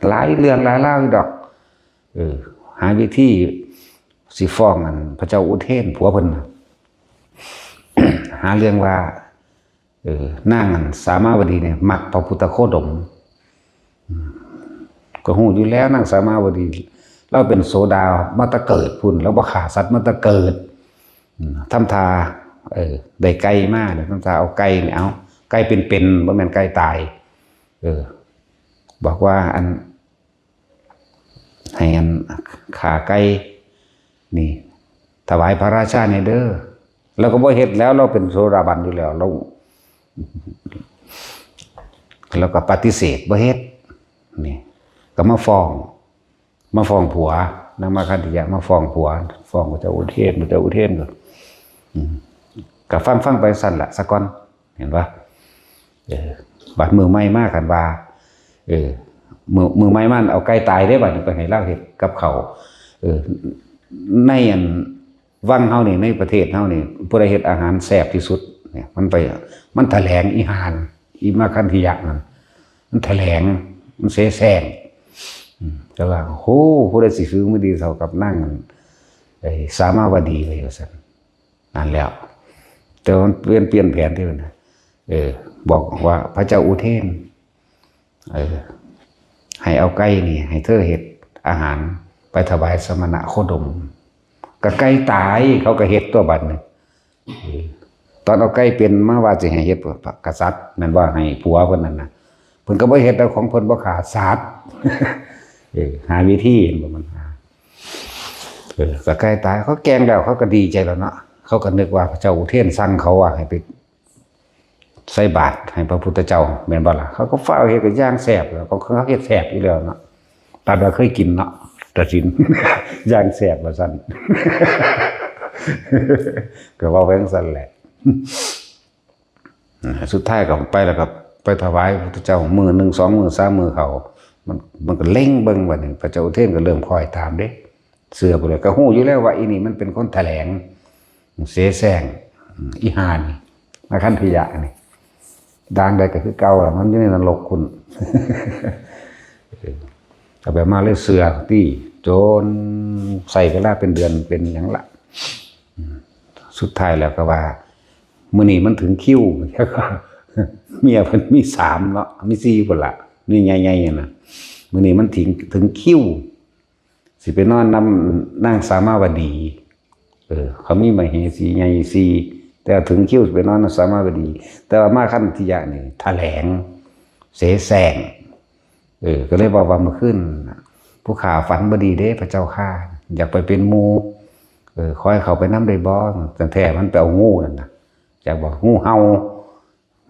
หลายเรื่องหลายราวอยู่ดอก เออ หาวิธีสิฟ้องอันพระเจ้าอุเทนผัวเพิ่นน่ะ หาเรื่องว่า เออ นางอันสามาวดีเนี่ย มักพระพุทธโคดม อืม ก็ฮู้อยู่แล้ว นางสามาวดี ลาวเป็นโสดามาแต่เกิดพุ้น ลาวบ่ฆ่าสัตว์มาแต่เกิด อืม ทำท่า เออ ได้ไก่มาเนี่ย ทำท่าเอาไก่เนี่ย เอา ไก่เป็นๆ บ่แม่นไก่ตาย เออ บอกว่าอัน ให้อันฆ่าไก่นี่ ถวายพระราชาเนี่ยเด้อ ลาวก็บ่เฮ็ดแล้ว ลาวเป็นโสดาบันอยู่แล้ว ลาว ลาวก็ปฏิเสธบ่เฮ็ด นี่ ก็มาฟ้อง มาฟ้องผัว นางมาคันธิยะมาฟ้องผัว ฟ้องพระเจ้าอุเทน พระเจ้าอุเทนก็ อืม ก็ฟังๆ ไปซั่นล่ะ ซะก่อน เห็นปะ เออ บัดมื้อใหม่มา คันว่า เออ มื้อ มื้อใหม่มาเอาไก่ตายเด้ บัดนี้ไปให้ลาวเฮ็ดกับข้าว เออ ในอันวังเฮานี่ ในประเทศเฮานี่ ผู้ใดเฮ็ดอาหารแซ่บที่สุดเนี่ย มันไป มันแถลง อีห่า อีมาคันธิยะนั่น มันแถลง มันเสแสร้ง อืม แต่ว่า โห ผู้ใดสิฝีมือดีเท่ากับนางอัน ไอ้สามาวดีเลย ว่าซั่น นั่นแล้ว แต่มันเปลี่ยน เปลี่ยนแผนที่มันนะ เออ บอกว่าพระเจ้าอุเทน เออ ให้เอาไก่นี่ ให้เธอเฮ็ดอาหารไปถวายสมณะโคดม ก็ไก่ตาย เขาก็เฮ็ดตัวบัดนี่ เออ ตอนเอาไก่เป็นมาว่าสิให้เฮ็ดกษัตริย์ นั่นว่าให้ผัวเพิ่นนั่นน่ะ เพิ่นก็บ่เฮ็ด เอาของเพิ่นบ่ฆ่าสัตว์ เออ หาวิธี เห็นบ่ มันหา เออ ก็ไก่ตาย เขาแกล้งแล้ว เขาก็ดีใจแล้วเนาะ เขาก็นึกว่าพระเจ้าอุเทนสั่งเขาว่าให้ไปใส่บาตรให้พระพุทธเจ้า แม่นบ่ล่ะ เขาก็ฟ้าวเฮ็ดก็อย่างแซ่บ แล้วเขา เขาเฮ็ดแซ่บอยู่แล้วเนาะ ตามที่เคยกินเนาะ ตัดสิน อย่างแซ่บว่าซั่น ก็เว้าไปจั่งซั้นแหละ สุดท้ายก็ไปแล้วก็ไปถวายพระพุทธเจ้ามื้อหนึ่งสองมื้อสามมื้อเขา มันมันก็เล็งเบิ่งบัดนี้ พระเจ้าอุเทนก็เริ่มคอยตามเด้ เชื่อไปเลย ก็ฮู้อยู่แล้วว่าอีนี่มันเป็นคนแถลง เสแสร้ง อีห่านี่ อาคันธยะนี่ ด่างใดก็คือเก่าล่ะ มันอยู่ในนรกคุณ เอาไปมาเลยเชื่อตี้ จนใช้เวลาเป็นเดือนเป็นหยังละ สุดท้ายแล้วก็ว่า มื้อนี้มันถึงคิว เมียเพิ่นมีสามเนาะ มีสี่พุ้นละ มีใหญ่ๆอะนะ มื้อนี้มันถึง ถึงคิว สิไปนอนนำนางสามาวดี เออ เขามีมเหสีใหญ่สี่ แต่ถึงคิวสิไปนอนนำสามาวดี แต่ว่ามาคันธยะนี่แถลง เสแสร้ง เออ ก็เลยบอกว่าเมื่อคืนน่ะ ผู้ข้าฝันบ่ดีเด้พระเจ้าข้า อยากไปเป็นหมู่ เออ ขอให้เขาไปนำได้บ่ ตั้งแต่มันไปเอางูนั่นน่ะ อยากบอกงูเห่า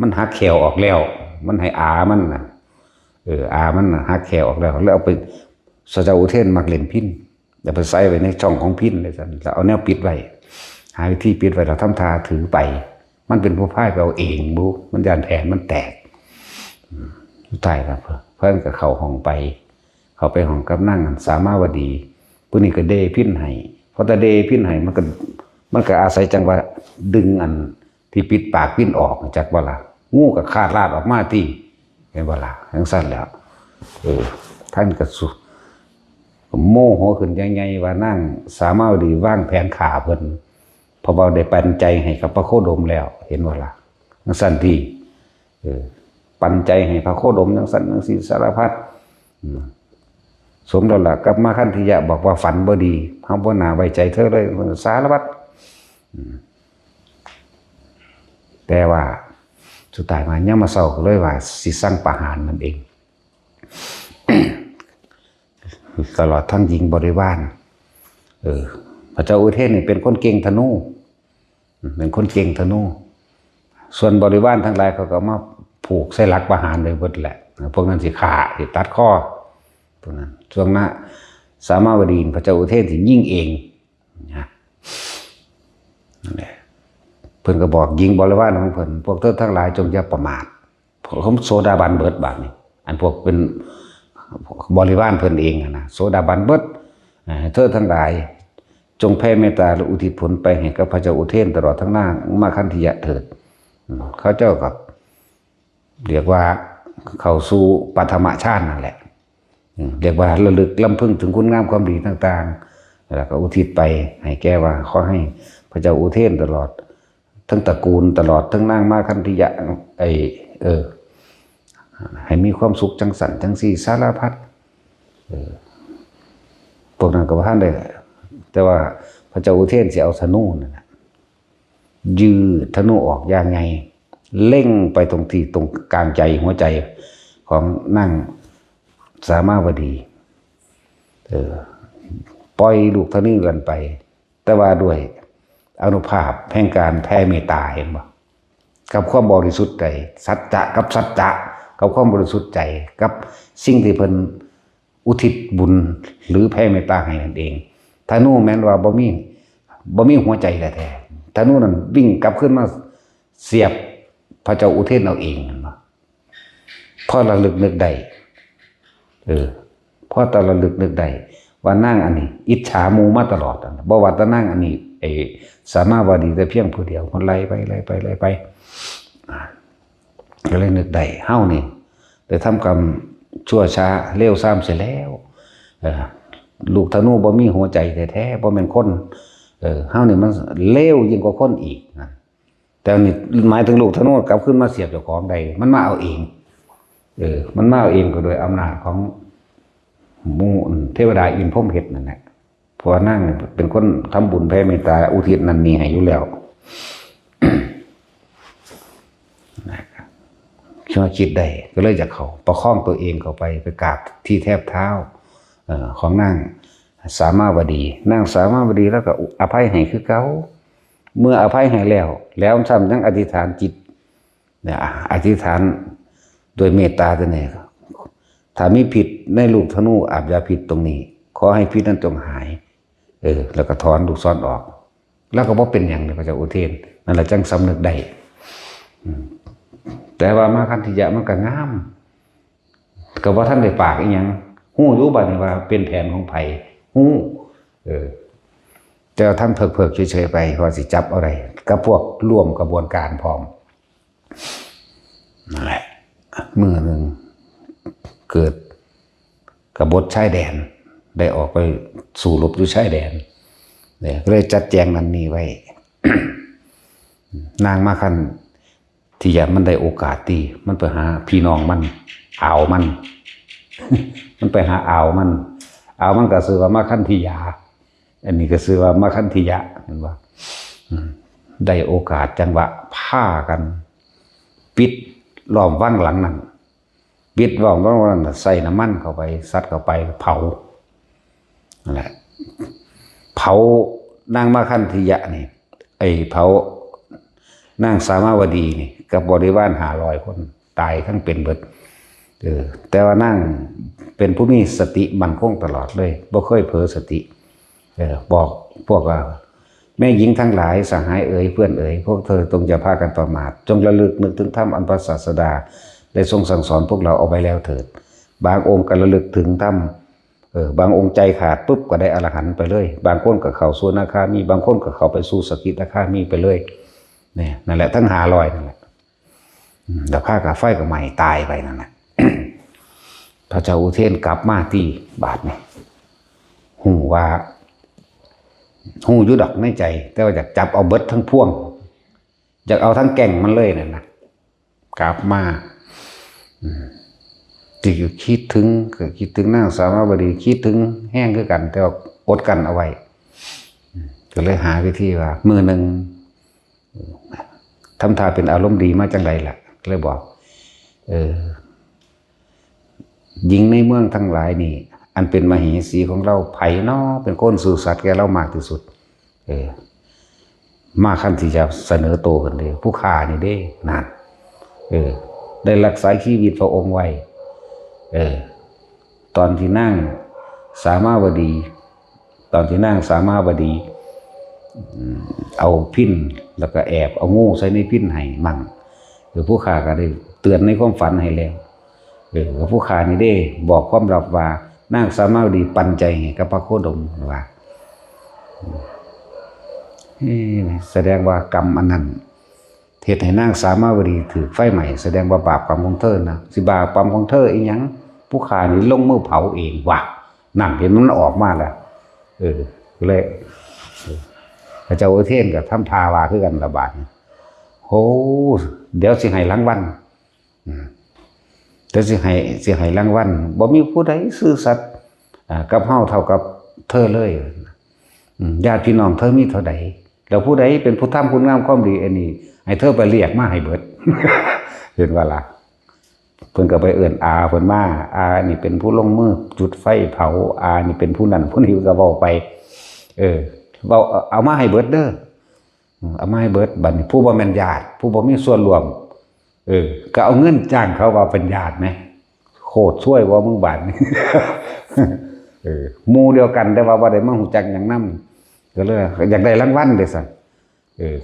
มันหักแข้วออกแล้ว มันให้อามันน่ะ เออ อามันน่ะหักแข้วออกแล้ว แล้วเอาไป พระเจ้าอุเทนมักเล่นพิณ แล้วไปใส่ไว้ในช่องของพิณเลยซั่น แล้วเอาแนวปิดไว้ หาวิธีปิดไว้ แล้วทำท่าถือไป มันเป็นผู้พายไปเอาเองบุ มันย้านแผนมันแตก อืม สุดท้ายครับ เพิ่นก็เข้าห้องไป เข้าไปห้องกับนางสามาวดี ผู้นี้ก็เดพิณให้ พอตะเดพิณให้ มันก็ มันก็อาศัยจังหวะดึงอันที่ปิดปากพิณออก จักบ่ล่ะ งูก็คาดลาดออกมาติ เห็นบ่ล่ะ จั่งซั้นแหล้ว เออ ท่านก็สุ โมโหขึ้นใหญ่ๆ ว่านางสามาวดีวางแผนฆ่าเพิ่น เพราะว่าได้ปันใจให้กับพระโคดมแล้ว เห็นบ่ล่ะ จั่งซั้นติ เออ ปันใจให้พระโคดมจั่งซั้นจั่งซี้สารพัด อืม สมแล้วล่ะ กับมาคันธยะบอกว่าฝันบ่ดี เฮาบ่น่าไว้ใจเธอเลย สารพัด อืม แต่ว่าสุดท้ายมายามมื้อเช้าก็เลยว่าสิสั่งประหารนั่นเอง ตลอดทั้งยิงบริวาร เออ พระเจ้าอุเทนนี่เป็นคนเก่งธนู เป็นคนเก่งธนู ส่วนบริวารทั้งหลายเขาก็มาผูกใส่หลักประหารไว้เบิดแหละ พวกนั้นสิฆ่า สิตัดคอ พวกนั้น ช่วงนั้น สามาวดี พระเจ้าอุเทนสิยิงเอง นะ นั่นแหละ เพิ่นก็บอกหญิงบริวารของเพิ่น พวกเธอทั้งหลายจงอย่าประมาท เพราะเขาโสดาบันเบิดบาดนี้ อันพวกเป็นบริวารเพิ่นเองหั้นนะ โสดาบันเบิด อ่า เธอทั้งหลาย จงแผ่เมตตาและอุทิศผลไปให้กับพระเจ้าอุเทนตลอดทั้งนางมาคันธยะเถิด อืม เขาเจ้าก็เรียกว่าเข้าสู่ปฐมฌานนั่นแหละ อืม เรียกว่าระลึกรำพึงถึงคุณงามความดีต่างๆ แล้วก็อุทิศไปให้แก่ว่าขอให้พระเจ้าอุเทนตลอด ทั้งตระกูลตลอดทั้งนางมาคันธยะ ไอ้ เออ ให้มีความสุขจั่งซั้นจั่งซี้สารพัด เออ พวกนั้นก็บ่ทันได้ แต่ว่าพระเจ้าอุเทนสิเอาธนูนั่นน่ะ ยืดธนูออกอย่างไง เล็งไปตรงที่ตรงกลางใจหัวใจของนางสามาวดี เออ ปล่อยลูกธนูกันไป แต่ว่าด้วยอานุภาพแห่งการแผ่เมตตา เห็นบ่ กับความบริสุทธิ์ใจ สัจจะกับสัจจะ กับความบริสุทธิ์ใจ กับสิ่งที่เพิ่นอุทิศบุญหรือแผ่เมตตาให้นั่นเอง ธนูแม้นว่าบ่มี บ่มีหัวใจแท้ๆ ธนูนั่นวิ่งกลับคืนมาเสียบพระเจ้าอุเทนเอาเอง เห็นบ่ พอระลึกนึกได้ เออ พอแต่ระลึกนึกได้ ว่านางอันนี้ อิจฉาหมู่มาตลอด บ่ว่าแต่นางอันนี้ ไอ้สามาวดีแต่เพียงผู้เดียว มันไล่ไป ไล่ไป ไล่ไป อ่า ก็เลยนึกได้ เฮานี่ ได้ทำกรรมชั่วช้าเลวทรามเสียแล้ว เออ ลูกธนูบ่มีหัวใจแท้ๆ บ่แม่นคน เออ เฮานี่มันเลวยิ่งกว่าคนอีกนะ แต่นี่หมายถึงลูกธนูกลับคืนมาเสียบเจ้าของได้ มันมาเอาเอง เออ มันมาเอาเองก็โดยอำนาจของหมู่เทวดาอินทร์พรหมเฮดนั่นแหละ เพราะว่านางเป็นคนทำบุญแผ่เมตตาอุทิศนั่นนี่ให้อยู่แล้ว นะ คิดได้ก็เลยอยากเข้าประคองตัวเองเข้าไป ไปกราบที่แทบเท้า เอ่อ ของนางสามาวดี นางสามาวดีแล้วก็อภัยให้คือเก่า เมื่ออภัยให้แล้ว แล้วซ้ำยังอธิษฐานจิต เนี่ย อธิษฐานโดยเมตตาตัวนี้ ถ้ามีพิษในลูกธนูอาบยาพิษตรงนี้ ขอให้พิษนั้นจงหาย เออ แล้วก็ถอนลูกศรออก แล้วก็บ่เป็นหยังเลย พระเจ้าอุเทน นั่นแหละจังสำนึกได้ อืม แต่ว่ามาคันธิยะมันก็งาม ก็บ่ทันได้ปากอีหยัง ฮู้อยู่บัดนี้ว่าเป็นแผนของไผ ฮู้ เออ แต่ว่าทำเผิกๆเฉยๆไป ว่าสิจับเอาได้ กับพวกร่วมกระบวนการพร้อม นั่นแหละ มื้อหนึ่ง เกิดกบฏชายแดน ได้ออกไปสู้รบอยู่ชายแดน เนี่ย ก็เลยจัดแจงนั่นนี่ไว้ นางมาคันธิยะมันได้โอกาสดี มันไปหาพี่น้องมัน อาวมัน มันไปหาอาวมัน อาวมันก็ชื่อว่ามาคันธิยา อันนี้ก็ชื่อว่ามาคันธิยะ เห็นบ่ อืม ได้โอกาสจังหวะพากัน ปิดล้อมวังหลังนั้น ปิดล้อมวังหลังนั้น ใส่น้ำมันเข้าไป สัตว์เข้าไป เผา นั่นแหละ เผานางมาคันธิยะนี่ ไอ้เผานางสามาวดีนี่ กับบริวารห้าร้อยคน ตายทั้งเป็นเบิด เออ แต่ว่านางเป็นผู้มีสติมั่นคงตลอดเลย บ่เคยเผลอสติ เออ บอกพวกว่า แม่หญิงทั้งหลาย สหายเอ๋ย เพื่อนเอ๋ย พวกเธอจงอย่าพากันประมาท จงระลึกนึกถึงธรรมอันพระศาสดาได้ทรงสั่งสอนพวกเราเอาไว้แล้วเถิด บางองค์ก็ระลึกถึงธรรม เออ บางองค์ใจขาดปุ๊บก็ได้อรหันต์ไปเลย บางคนก็เข้าสู่อนาคามี บางคนก็เข้าไปสู่สกิทาคามีไปเลย เนี่ย นั่นแหละ ทั้งห้าร้อยนั่นแหละ อืม แล้วพากับไฟก็ไหม้ตายไปนั่นแหละ พระเจ้าอุเทนกลับมาที่บาทนี่ ฮู้ว่า ฮู้อยู่ดอกในใจ แต่ว่าอยากจับเอาเบิดทั้งพวง อยากเอาทั้งแก๊งมันเลยนั่นนะ กลับมา อืม ที่คิดถึง ก็คิดถึงนางสามาวดี คิดถึงแฮงคือกัน แต่ว่าอดกลั้นเอาไว้ อืม ก็เลยหาวิธีว่า มื้อหนึ่ง ทำท่าเป็นอารมณ์ดีมาจังใดล่ะ ก็เลยบอก เออ หญิงในเมืองทั้งหลายนี่ อันเป็นมเหสีของเรา ไผน้อเป็นคนซื่อสัตย์แก่เรามากที่สุด เออ มาคันที่จะเสนอโตขึ้นเลย ผู้ข้านี่เด้ นั่น เออ ได้รักษาชีวิตพระองค์ไว้ เออ ตอนที่นางสามาวดี ตอนที่นางสามาวดี อืม เอาพิณแล้วก็แอบเอางูใส่ในพิณให้มั่ง เออ ผู้ข้าก็ได้เตือนในความฝันให้แล้ว เออ ผู้ข้านี่เด้ บอกความลับว่า นางสามาวดีปันใจให้กับพระโคดมว่า เอ้ แสดงว่ากรรมอันนั้น เฮ็ดให้นางสามาวดีถืกไฟไหม้ แสดงว่าบาปกรรมของเธอนะ สิบาปกรรมของเธออีหยัง ผู้ข้านี่ลงมือเผาเองว่ะ นั่นเห็นมันออกมาแล้ว เออ เลย เออ พระเจ้าอุเทนก็ทำท่าว่าคือกันละบาดนี้ โอ้ เดี๋ยวสิให้รางวัล อืม เดี๋ยวสิให้ สิให้รางวัล บ่มีผู้ใดซื่อสัตย์ อ่า กับเฮาเท่ากับเธอเลย อืม ญาติพี่น้องเธอมีเท่าใด แล้วผู้ใดเป็นผู้ทำคุณงามความดีอันนี้ ให้เธอไปเรียกมาให้เบิด เห็นว่าล่ะ เพิ่นก็ไปเอิ้นอาเพิ่นมา อานี่เป็นผู้ลงมือจุดไฟเผา อานี่เป็นผู้นั่นผู้นี้ เพิ่นก็เว้าไป เออ เว้า เอามาให้เบิดเด้อ อืม เอามาให้เบิด บัดนี้ผู้บ่แม่นญาติ ผู้บ่มีส่วนร่วม เออ ก็เอาเงินจ้างเขาว่าเป็นญาติไหม โคตรซวยว่ามึงบาดนี้ เออ หมู่เดียวกัน แต่ว่าบ่ได้มาฮู้จักหยังนำ ก็เลยอยากได้รางวัลเด้ซั่น เออ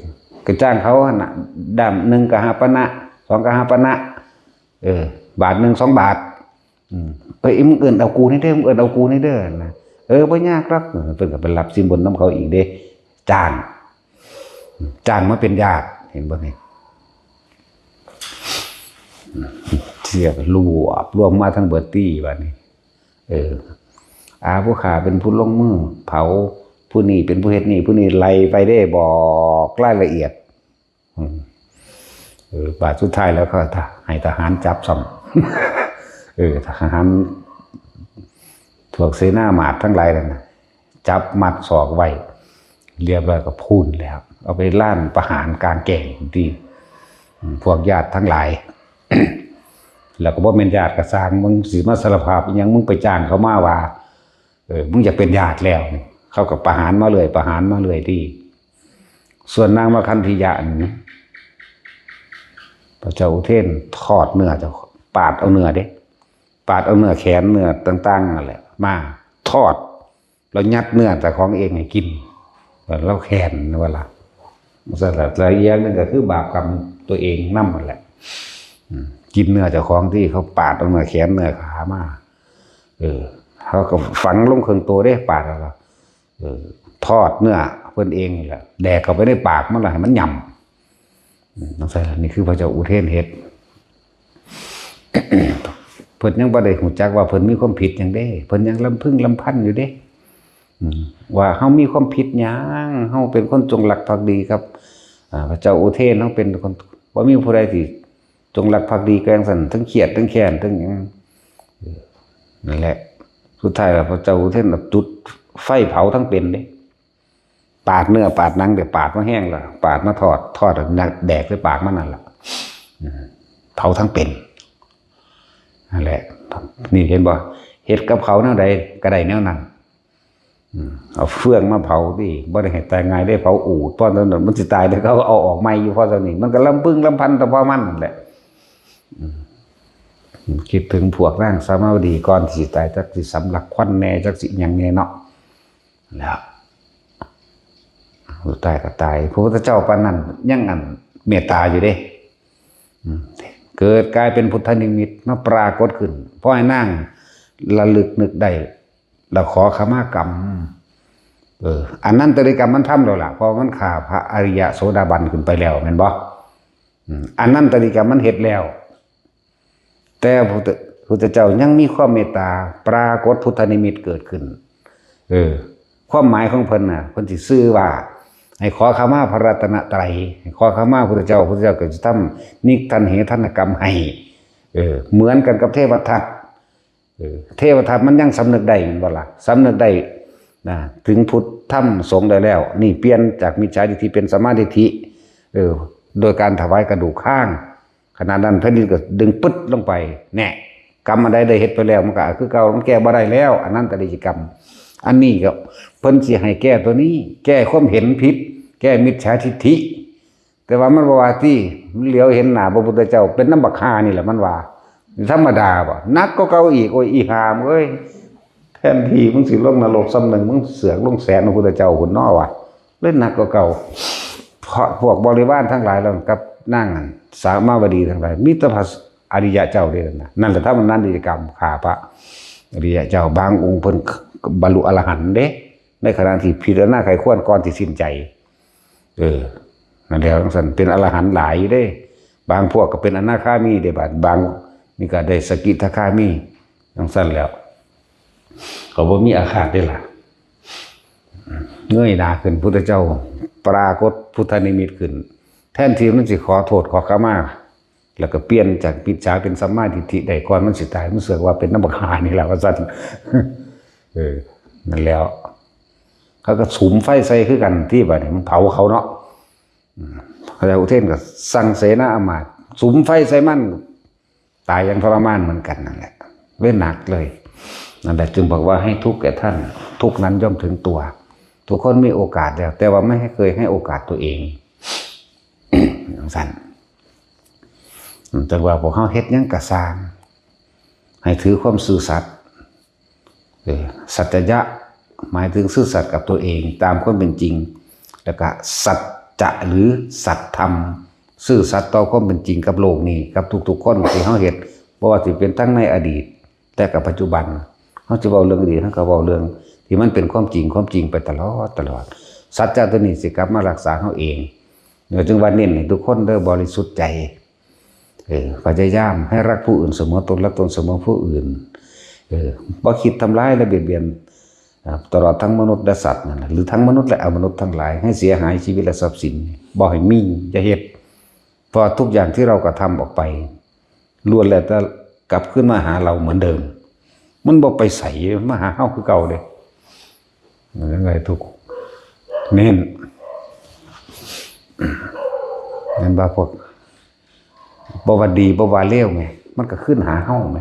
ก็จ้างเขาหั่นน่ะ ด้ามหนึ่งก็ห้าปานะ สองก็ห้าปานะ เออ บาทหนึ่งสองบาท อืม เอ้ย มึงเอิ้นเอากูนี่เด้อ มึงเอิ้นเอากูนี่เด้อนะ เออ บ่ยากหรอก เออ เพิ่นก็ไปรับสินบนนำเขาอีกเด้ จ้าง จ้างมาเป็นญาติ เห็นบ่นี่ เสียรวบรวมมาทั้งเบิดตี้บัดนี้ เออ อาผู้ข้าเป็นผู้ลงมือเผา ผู้นี้เป็นผู้เฮ็ดนี่ ผู้นี้ไล่ไปเด้ บอกรายละเอียด อืม เออ บาดสุดท้ายแล้วก็ให้ทหารจับซ้ำ เออ ทหาร พวกเสนาหมาดทั้งหลายนั่นน่ะ จับมัดศอกไว้ เรียบร้อยก็พูนแล้ว เอาไปลานประหารกลางแจ้งตี้ อืม พวกญาติทั้งหลาย แล้วก็บ่แม่นญาติก็ซ่าง มึงสิมาสารภาพอิหยัง มึงไปจ้างเขามาว่า เออ มึงอยากเป็นญาติแล้ว เขาก็ประหารมาเรื่อย ประหารมาเรื่อยตี้ ส่วนนางมคันธิยะนี่ พระเจ้าอุเทนทอดเนื้อเจ้า ปาดเอาเนื้อเด้ ปาดเอาเนื้อแขน เนื้อต่างๆนั่นแหละ มาทอด แล้วยัดเนื้อเจ้าของเองให้กิน แต่เราแค้นว่าล่ะ สำหรับละเอียดหนึ่งก็คือบาปกรรมตัวเองนำนั่นแหละ อืม กินเนื้อเจ้าของที่เขาปาดเอาเนื้อแขนเนื้อขามา เออ เขาก็ฝังลงเครื่องตัวเด้ ปาดแล้วก็ เออ ทอดเนื้อเพิ่นเองนี่แหละ แดกเข้าไปในปากมันละให้มันหย่ำ อืม จั่งซั่นล่ะ นี่คือพระเจ้าอุเทนเฮ็ด เพิ่นยังบ่ได้ฮู้จักว่าเพิ่นมีความผิดหยังเด้ เพิ่นยังลำพึงลำพันอยู่เด้ อืม ว่าเฮามีความผิดหยัง เฮาเป็นคนจงรักภักดีครับ อ่า พระเจ้าอุเทน เฮาเป็นคน บ่มีผู้ใดที่จงรักภักดีก็จั่งซั่น ทั้งเครียด ทั้งแค้น ทั้งหยัง เออ นั่นแหละ สุดท้ายแล้วพระเจ้าอุเทนน่ะจุดไฟเผาทั้งเป็นเด้ ปาดเนื้อปาดหนัง เดี๋ยวปาดมาแห้งแล้ว ปาดมาทอด ทอดแล้วแดกใส่ปากมันนั่นล่ะ อืม เผาทั้งเป็น นั่นแหละ นี่เห็นบ่ เฮ็ดกับเขาแนวใดก็ได้แนวนั้น อืม เอาเฟืองมาเผาติ บ่ได้ให้ตายง่ายเด้ เผาอูฐ เพราะฉะนั้นมันสิตายเด้ เขาเอาออกใหม่อยู่ เพราะฉะนั้นมันก็ลำพึงลำพันแต่พอมันนั่นแหละ อืม คิดถึงพวกนางสามาวดีก่อนสิตาย จักสิสำลักควันแน่ จักสิหยังแน่เนาะ แล้ว สุดท้ายก็ตาย พระพุทธเจ้าปานนั้นยังอันเมตตาอยู่เด้ อืม เกิดกลายเป็นพุทธนิมิตมาปรากฏขึ้น เพราะให้นางระลึกนึกได้ แล้วขอขมากรรม เออ อันนั้นตริกรรมมันทำแล้วล่ะ เพราะมันฆ่าพระอริยะโสดาบันขึ้นไปแล้ว แม่นบ่ อืม อันนั้นตริกรรมมันเฮ็ดแล้ว แต่พระพุทธเจ้ายังมีความเมตตา ปรากฏพุทธนิมิตเกิดขึ้น เออ ความหมายของเพิ่นน่ะ เพิ่นสิซื่อว่า ให้ขอขมาพระรัตนตรัย ให้ขอขมาพุทธเจ้า พุทธเจ้าก็จะทำนิกทันเหทันกรรมให้ เออ เหมือนกันกับเทวทัต เออ เทวทัตมันยังสำนึกได้แม่นบ่ล่ะ สำนึกได้นะ ถึงพุทธธรรมสงฆ์ได้แล้ว นี่เปลี่ยนจากมิจฉาทิฏฐิเป็นสัมมาทิฏฐิ เออ โดยการถวายกระดูกข้าง ขณะนั้นแผ่นดินก็ดึงปึ๊ดลงไป แน่ กรรมอันใดได้เฮ็ดไปแล้ว มันก็คือเก่า มันแก้บ่ได้แล้ว อันนั้นตริยกรรม อันนี้ก็เพิ่นสิให้แก้ตัวนี้ แก้ความเห็นผิด แก้มิจฉาทิฏฐิ แต่ว่ามันบ่ว่าติ มันเหลียวเห็นหน้าพระพุทธเจ้า เป็นนำบักห่านี่แหละมันว่า ธรรมดาบ่ หนักกว่าเก่าอีก โอ้ย อีห่ามึงเอ้ย แทนที่มึงสิลงนรกซ้ำหนึ่ง มึงเสือกลงแสนพระพุทธเจ้าพุ้นเนาะวะ เลยหนักกว่าเก่า เพราะพวกบริวารทั้งหลายเหล่านั้นกับนางนั้น สามาวดีทั้งหลาย มีแต่พระอริยะเจ้าเด้อนะ นั่นแหละ ถ้ามันนั้นกิจกรรมฆ่าพระอริยะเจ้า บางองค์เพิ่นบรรลุอรหันต์เด้ ในขณะที่พิจารณาไขควรก่อนสิสิ้นใจ เออ นั่นแหละ จั่งซั่น เป็นอรหันต์หลายอยู่เด้ บางพวกก็เป็นอนาคามีเด้ บาด บางนี่ก็ได้สกิทาคามี จั่งซั่นแล้ว ก็บ่มีอาฆาตเด้ล่ะ เงยหน้าขึ้น พุทธเจ้าปรากฏพุทธนิมิตขึ้น แทนที่มันสิขอโทษขอขมา แล้วก็เปลี่ยนจากมิจฉาเป็นสัมมาทิฏฐิได้ก่อนมันสิตาย มันเสือกว่าเป็นนำบักห่านี่แหละ ว่าซั่น เออ นั่นแล้ว เขาก็สุมไฟใส่คือกันที่บัดนี้มันเผาเขาเนาะ อืม พระเจ้าอุเทนก็สั่งเสนาอามาตย์สุมไฟใส่มัน ตายอย่างทรมานเหมือนกันนั่นแหละ เลยหนักเลย นั่นแหละจึงบอกว่าให้ทุกข์แก่ท่าน ทุกข์นั้นย่อมถึงตัว ทุกคนมีโอกาสแล้ว แต่ว่าไม่ให้เคยให้โอกาสตัวเอง จั่งซั่น จั่งว่าพวกเฮาเฮ็ดหยังก็ซ่าง ให้ถือความซื่อสัตย์ เออ สัจจะ หมายถึงซื่อสัตย์กับตัวเองตามความเป็นจริง แล้วก็สัจจะหรือสัตย์ธรรม ซื่อสัตย์ต่อความเป็นจริงกับโลกนี้ กับทุกๆคนที่เฮาเฮ็ด บ่ว่าสิเป็นทั้งในอดีต และกับปัจจุบัน เฮาสิเว้าเรื่องอดีต เฮาก็เว้าเรื่องที่มันเป็นความจริง ความจริงไปตลอด ตลอด สัจจะตัวนี้สิกลับมารักษาเฮาเอง เนี่ยจึงว่าเน้นให้ทุกคนเด้อบริสุทธิ์ใจ เออ พยายามให้รักผู้อื่นเสมอตน รักตนเสมอผู้อื่น เออ บ่คิดทำร้ายและเบียดเบียน อ่า ตลอดทั้งมนุษย์และสัตว์นั่นแหละ หรือทั้งมนุษย์และอมนุษย์ทั้งหลาย ให้เสียหายชีวิตและทรัพย์สิน บ่ให้มี อย่าเฮ็ด เพราะทุกอย่างที่เรากระทำออกไป ล้วนแล้วแต่กลับคืนมาหาเราเหมือนเดิม มันบ่ไปไส มาหาเฮาคือเก่าเด้ มันยังไงทุกข์ เน้น เห็นบ่พวก บ่ว่าดี บ่ว่าเลวไง มันก็ขึ้นหาเฮาไง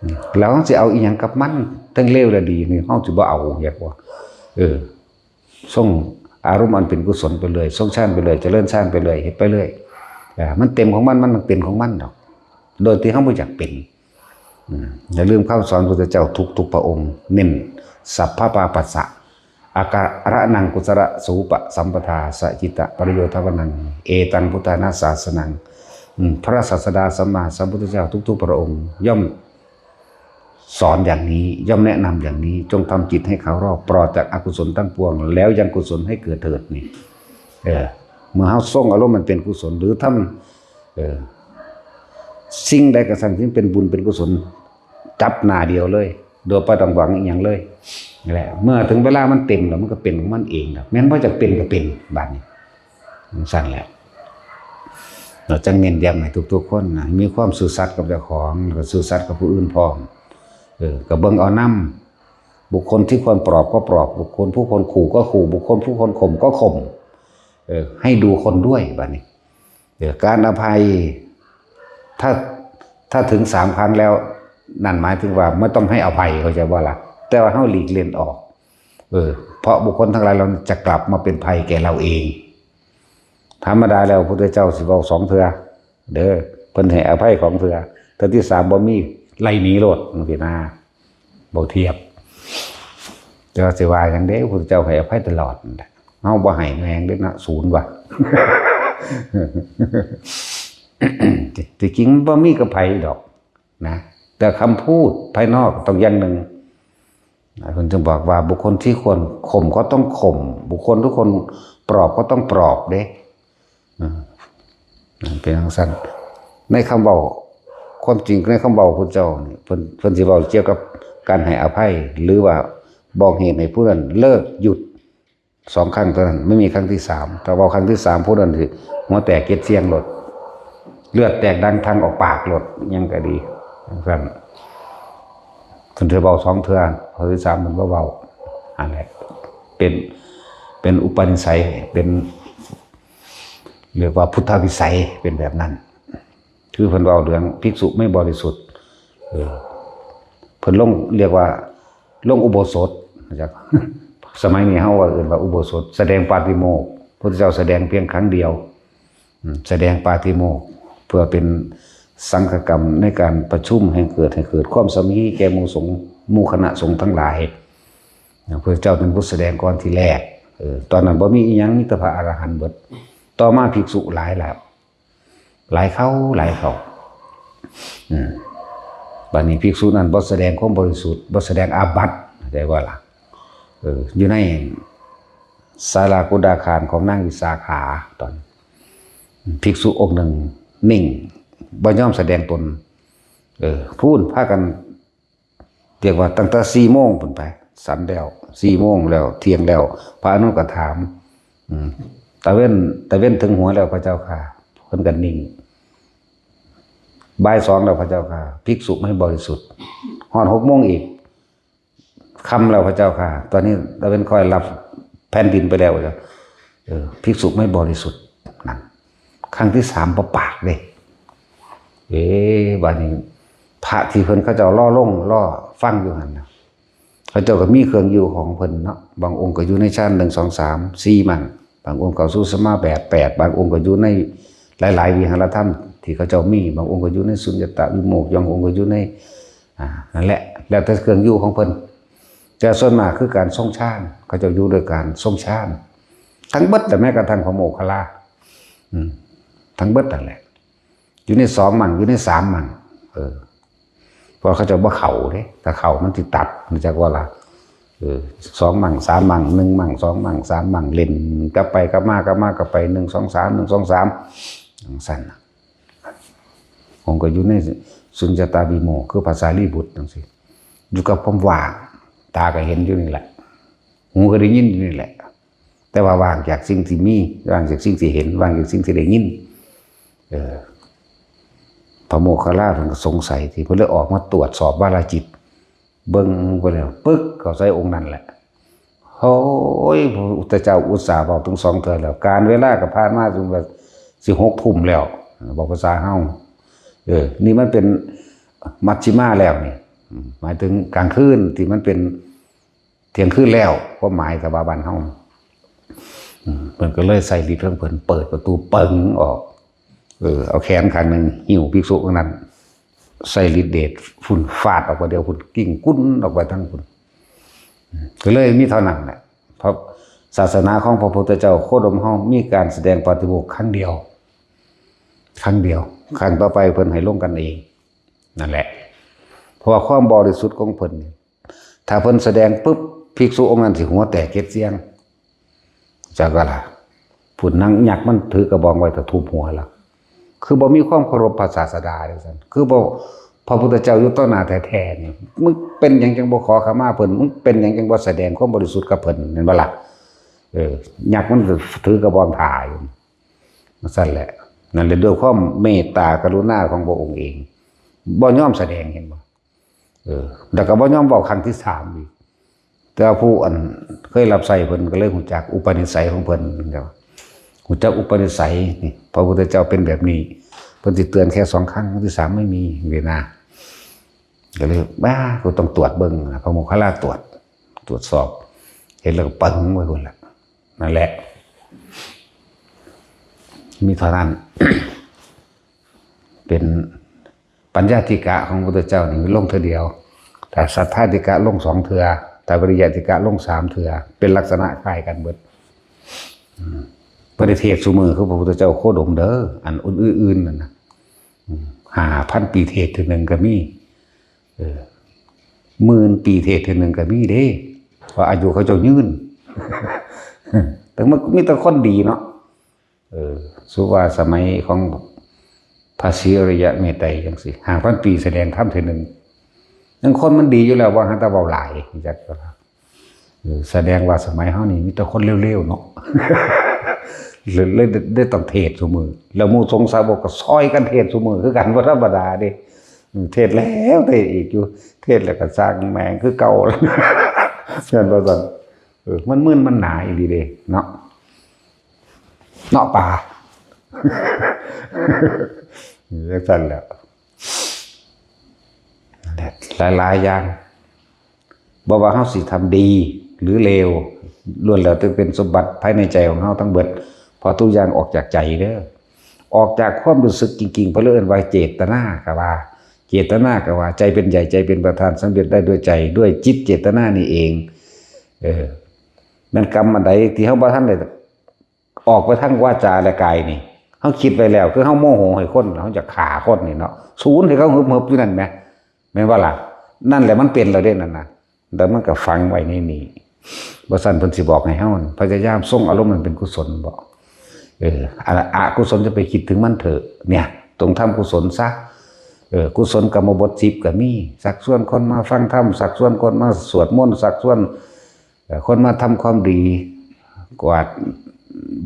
อืม แล้วเฮาสิเอาอีหยังกับมัน ทั้งเลวและดีนี่ เฮาสิบ่เอา อยากว่า เออ ทรงอารมณ์อันเป็นกุศลไปเลย ทรงฌานไปเลย เจริญฌานไปเลย เฮ็ดไปเลย อ่า มันเต็มของมัน มันเป็นของมันดอก โดยที่เฮาบ่อยากเป็น อืม อย่าลืมคำสอนพระพุทธเจ้าทุกๆพระองค์ เน้นสัพพะปาปัสสะ อาการะนังกุศลสูปสัมปทาสจิตตะประโยชน์ทวนัง เอตังพุทธานาสาสนัง อืม พระศาสดาสัมมาสัมพุทธเจ้าทุกๆพระองค์ ย่อมสอนอย่างนี้ ย่อมแนะนำอย่างนี้ จงทำจิตให้เขารอบปลอดจากอกุศลทั้งปวง แล้วยังกุศลให้เกิดเถิดนี่ เออ เมื่อเฮาทรงอารมณ์มันเป็นกุศล หรือทำ เออ สิ่งใดก็สั่งที่เป็นบุญเป็นกุศล จับหน้าเดียวเลย โดยบ่ต้องหวังอีหยังเลย นี่แหละ เมื่อถึงเวลามันเต็มแล้ว มันก็เป็นของมันเองแล้ว แม้นบ่จะเป็นก็เป็น บัดนี้ จั่งซั่นแหละ เราจั่งเน้นย้ำให้ทุกๆคนนะ มีความซื่อสัตย์กับเจ้าของ แล้วก็ซื่อสัตย์กับผู้อื่นพร้อม เออ ก็เบิ่งเอานำ บุคคลที่ควรปลอบก็ปลอบ บุคคลผู้ควรขู่ก็ขู่ บุคคลผู้ควรข่มก็ข่ม เออ ให้ดูคนด้วย บัดนี้ เออ การอภัย ถ้า ถ้าถึงสามครั้งแล้ว นั่นหมายถึงว่าไม่ต้องให้อภัย เข้าใจบ่ล่ะ แต่ว่าเฮาหลีกเล่นออก เออ เพราะบุคคลทั้งหลายเหล่านั้นจะกลับมาเป็นภัยแก่เราเอง ธรรมดาแล้วพระพุทธเจ้าสิเว้าสองเทื่อ เด้อ เพิ่นให้อภัยสองเทื่อ เทื่อที่สามบ่มี ไล่หนีโลด จั่งซี้นะ บ่เทียบ แต่ว่าสิว่าหยังเด้ พระพุทธเจ้าให้อภัยตลอดนั่นแหละ เฮาบ่ให้แฮงเด้นะ ศูนย์ว่ะ ที่จริงมันบ่มีกับไผดอกนะ แต่คำพูดภายนอกต้องอย่างหนึ่งนะ เพิ่นจึงบอกว่าบุคคลที่ควรข่มก็ต้องข่ม บุคคลทุกคนปลอบก็ต้องปลอบเด้ อ่า เป็นจั่งซั่น ในคำเว้า ความจริงในคำเว้าพุทธเจ้านี่ เพิ่น เพิ่นสิเว้าเกี่ยวกับการให้อภัย หรือว่าบอกเหตุให้ผู้นั้นเลิก หยุด สองครั้งเท่านั้น ไม่มีครั้งที่สาม ถ้าเว้าครั้งที่สาม ผู้นั้นสิหัวแตกเจ็ดเสี้ยงโลด เลือดแตกดังทางออกปากโลด หยังก็ดี จั่งซั่น เพิ่นสิเว้าสองเทื่อ ครั้งที่สามเพิ่นบ่เว้า อันแหละ เป็น เป็นอุปนิสัย เป็น เรียกว่าพุทธวิสัย เป็นแบบนั้น คือเพิ่นเว้าเรื่องภิกษุไม่บริสุทธิ์ เออ เพิ่นลง เรียกว่าลงอุโบสถ นะครับ สมัยนี้เฮาว่าเอิ้นว่าอุโบสถ แสดงปาติโมกข์ พุทธเจ้าแสดงเพียงครั้งเดียว อืม แสดงปาติโมกข์ เพื่อเป็นสังฆกรรมในการประชุมให้เกิด ให้เกิดความสามัคคีแก่หมู่สงฆ์ หมู่คณะสงฆ์ทั้งหลาย พระพุทธเจ้าเป็นผู้แสดงก่อนทีแรก เออ ตอนนั้นบ่มีอิหยัง มีแต่พระอรหันต์เบิด ต่อมาภิกษุหลายแล้ว หลายเข้า หลายเข้า อืม บัดนี้ภิกษุนั้นบ่แสดงความบริสุทธิ์ บ่แสดงอาบัติ เข้าใจบ่ล่ะ เออ อยู่ในศาลากุฎาคารของนางวิสาขา ตอน ภิกษุองค์หนึ่งนิ่ง บ่ยอมแสดงตน เออ พู้นพากัน เรียกว่าตั้งแต่สี่โมงพู้นไป ฉันแล้ว สี่โมงแล้ว เที่ยงแล้ว พระอานนท์ก็ถาม อืม ตะเว็น ตะเว็นถึงหัวแล้วพระเจ้าข้า เพิ่นก็นิ่ง บ่ายสองแล้วพระเจ้าข้า ภิกษุไม่บริสุทธิ์ ฮอดหกโมงอีก ค่ำแล้วพระเจ้าข้า ตอนนี้ตะเว็นค่อยลับแผ่นดินไปแล้ว เออ ภิกษุไม่บริสุทธิ์ นั่น ครั้งที่สามบ่ปากเด้ เอ๊ะ บัดนี้ พระที่เพิ่นเขาเจ้ารอลง รอฟังอยู่หั่นน่ะ เขาเจ้าก็มีเครื่องอยู่ของเพิ่นเนาะ บางองค์ก็อยู่ในฌานหนึ่ง สอง สาม สี่ มั่ง บางองค์ก็สู่สมาบัติแปด บางองค์ก็อยู่ในหลายๆวิหารธรรมที่เขาเจ้ามี บางองค์ก็อยู่ในสุญญตาวิโมกข์ บางองค์ก็อยู่ใน อ่า นั่นแหละ แล้วแต่เครื่องอยู่ของเพิ่น แต่ส่วนมากคือการทรงฌาน เขาเจ้าอยู่ด้วยการทรงฌาน ทั้งเบิด แต่แม้กระทั่งพระโมคคัลลา อืม ทั้งเบิดนั่นแหละ อยู่ในสองมั่ง อยู่ในสามมั่ง เออ เพราะเขาเจ้าบ่เข้าเด้ ถ้าเข้ามันสิตัด มันจักว่าล่ะ เออ สองมั่ง สามมั่ง หนึ่งมั่ง สองมั่ง สามมั่ง เล่นกลับไปกลับมากลับมากลับไป หนึ่ง สอง สาม หนึ่ง สอง สาม จั่งซั่นน่ะ องค์ก็อยู่ในสุญญตาวิโมกข์ คือพระสารีบุตรจั่งซี้ อยู่กับความว่าง ตาก็เห็นอยู่นี่แหละ หูก็ได้ยินอยู่นี่แหละ แต่ว่าว่างจากสิ่งที่มี ว่างจากสิ่งที่เห็น ว่างจากสิ่งที่ได้ยิน เออ พระโมคคัลลาเพิ่นก็สงสัย ที่เพิ่นเลยออกมาตรวจสอบวาลาจิต เบิ่งไปแล้ว ปึ๊ก เข้าใส่องค์นั้นแหละ โอ้ย พระพุทธเจ้าอุตส่าห์บอกถึงสองเทื่อแล้ว การเวลาก็ผ่านมาจนว่าสิหกทุ่มแล้ว บอกภาษาเฮา เออ นี่มันเป็นมัชฌิมาแล้วนี่ อืม หมายถึงกลางคืนที่มันเป็นเที่ยงคืนแล้ว ความหมายถ้าว่าบ้านเฮา อืม เพิ่นก็เลยใส่ฤทธิ์ของเพิ่นเปิดประตูเปิงออก เออ เอาแขนข้างหนึ่งหิ้วภิกษุคนนั้น ใส่ฤทธิ์เดช พุ่นฟาดออกไปเดียว พุ่นกิ้งกุ้นออกไปทั้งพุ่น อืม ก็เลยมีเท่านั้นแหละ เพราะศาสนาของพระพุทธเจ้าโคดมเฮามีการแสดงปาฏิโมกข์ครั้งเดียว ครั้งเดียว ครั้งต่อไปเพิ่นให้ลงกันเอง นั่นแหละ เพราะว่าความบริสุทธิ์ของเพิ่นนี่ ถ้าเพิ่นแสดงปุ๊บ ภิกษุองค์นั้นสิหัวแตกเจ็ดเสี้ยง จักว่าล่ะ ผู้นั่งยักษ์มันถือกระบองไว้แต่ทุบหัวล่ะ คือบ่มีความเคารพพระศาสดาจังซั่น คือบ่ พระพุทธเจ้าอยู่ต่อหน้าแท้ๆนี่ มึงเป็นหยังจังบ่ขอขมาเพิ่น มึงเป็นหยังจังบ่แสดงความบริสุทธิ์กับเพิ่น แม่นบ่ล่ะ เออ ยักษ์มันถือกระบองถ่าอยู่ จั่งซั่นแหละ นั่นแหละ ด้วยความเมตตากรุณาของพระองค์เอง บ่ยอมแสดง เห็นบ่ เออ แล้วก็บ่ยอมเว้าครั้งที่สามอีก แต่ว่าผู้อันเคยรับใช้เพิ่นก็เลยรู้จักอุปนิสัยของเพิ่น ฮู้จักอุปนิสัยนี่ พระพุทธเจ้าเป็นแบบนี้ เพิ่นสิเตือนแค่สองครั้ง ครั้งที่สามไม่มี นี่นะ ก็เลย บ้า กูต้องตรวจเบิ่งนะ พระโมคคัลลาตรวจ ตรวจสอบ เห็นแล้วก็ปึ้งไว้พุ้นล่ะ นั่นแหละ มีเท่านั้น เป็นปัญญาธิกะของพระพุทธเจ้านี่ลงเทื่อเดียว แต่ศรัทธาธิกะลงสองเทื่อ แต่วิริยะธิกะลงสามเทื่อ เป็นลักษณะคล้ายกันเบิด อืม บ่ได้เทศน์ซุมื้อคือพระพุทธเจ้าโคดมเด้อ อันอื่นๆนั่นน่ะ อืม ห้าพันปีเทศน์เทื่อหนึ่งก็มี เออ หมื่นปีเทศน์เทื่อหนึ่งก็มีเด้ เพราะอายุเขาเจ้ายืน แต่มันมีแต่คนดีเนาะ เออ สุว่าสมัยของพระศรีอริยะเมตไตรยจังซี่ ห้าพันปีแสดงธรรมเทื่อหนึ่ง ยังคนมันดีอยู่แล้ว ว่าหันแต่เว้าหลาย จัก เออ แสดงว่าสมัยเฮานี่มีแต่คนเลวๆเนาะ เลย เลย เลยต้องเทศน์ซุมื้อ แล้วหมู่สงฆ์สาวกก็ซอยกันเทศน์ซุมื้อคือกัน บ่ธรรมดาเด้ อืม เทศน์แล้วเทศน์อีกอยู่ เทศน์แล้วก็สร้างแม่งคือเก่า แม่นบ่ซั่น เออ มันมึนมันหนาอีหลีเด้ เนาะ เนาะป่า จั่งซั่นแหละ นั่นแหละ หลายๆอย่าง บ่ว่าเฮาสิทำดีหรือเลว ล้วนแล้วแต่เป็นสมบัติภายในใจของเฮาทั้งเบิด เพราะทุกอย่างออกจากใจเด้อ ออกจากความรู้สึกจริงๆ เพิ่นเลยเอิ้นว่าเจตนาก็ว่า เจตนาก็ว่า ใจเป็นใหญ่ ใจเป็นประธาน สำเร็จได้ด้วยใจ ด้วยจิตเจตนานี่เอง เออ แม่นกรรมอันใดที่เฮาบ่ทันได้ออกไปทางวาจาและกายนี่ เฮาคิดไว้แล้ว คือเฮาโมโหให้คน เฮาอยากฆ่าคนนี่เนาะ สูนให้เขาหึบๆอยู่นั่นแหม แม่นบ่ล่ะ นั่นแหละมันเป็นแล้วเด้นั่นน่ะ แต่มันก็ฝังไว้ในนี่ บ่ซั่นเพิ่นสิบอกให้เฮาพยายามทรงอารมณ์มันเป็นกุศลบ่ เออ อะ อกุศลจะไปคิดถึงมันเถอะ เนี่ย ต้องทำกุศลซะ เออ กุศลกรรมบทสิบก็มี ชักชวนคนมาฟังธรรม ชักชวนคนมาสวดมนต์ ชักชวน เอ่อ คนมาทำความดี กวาด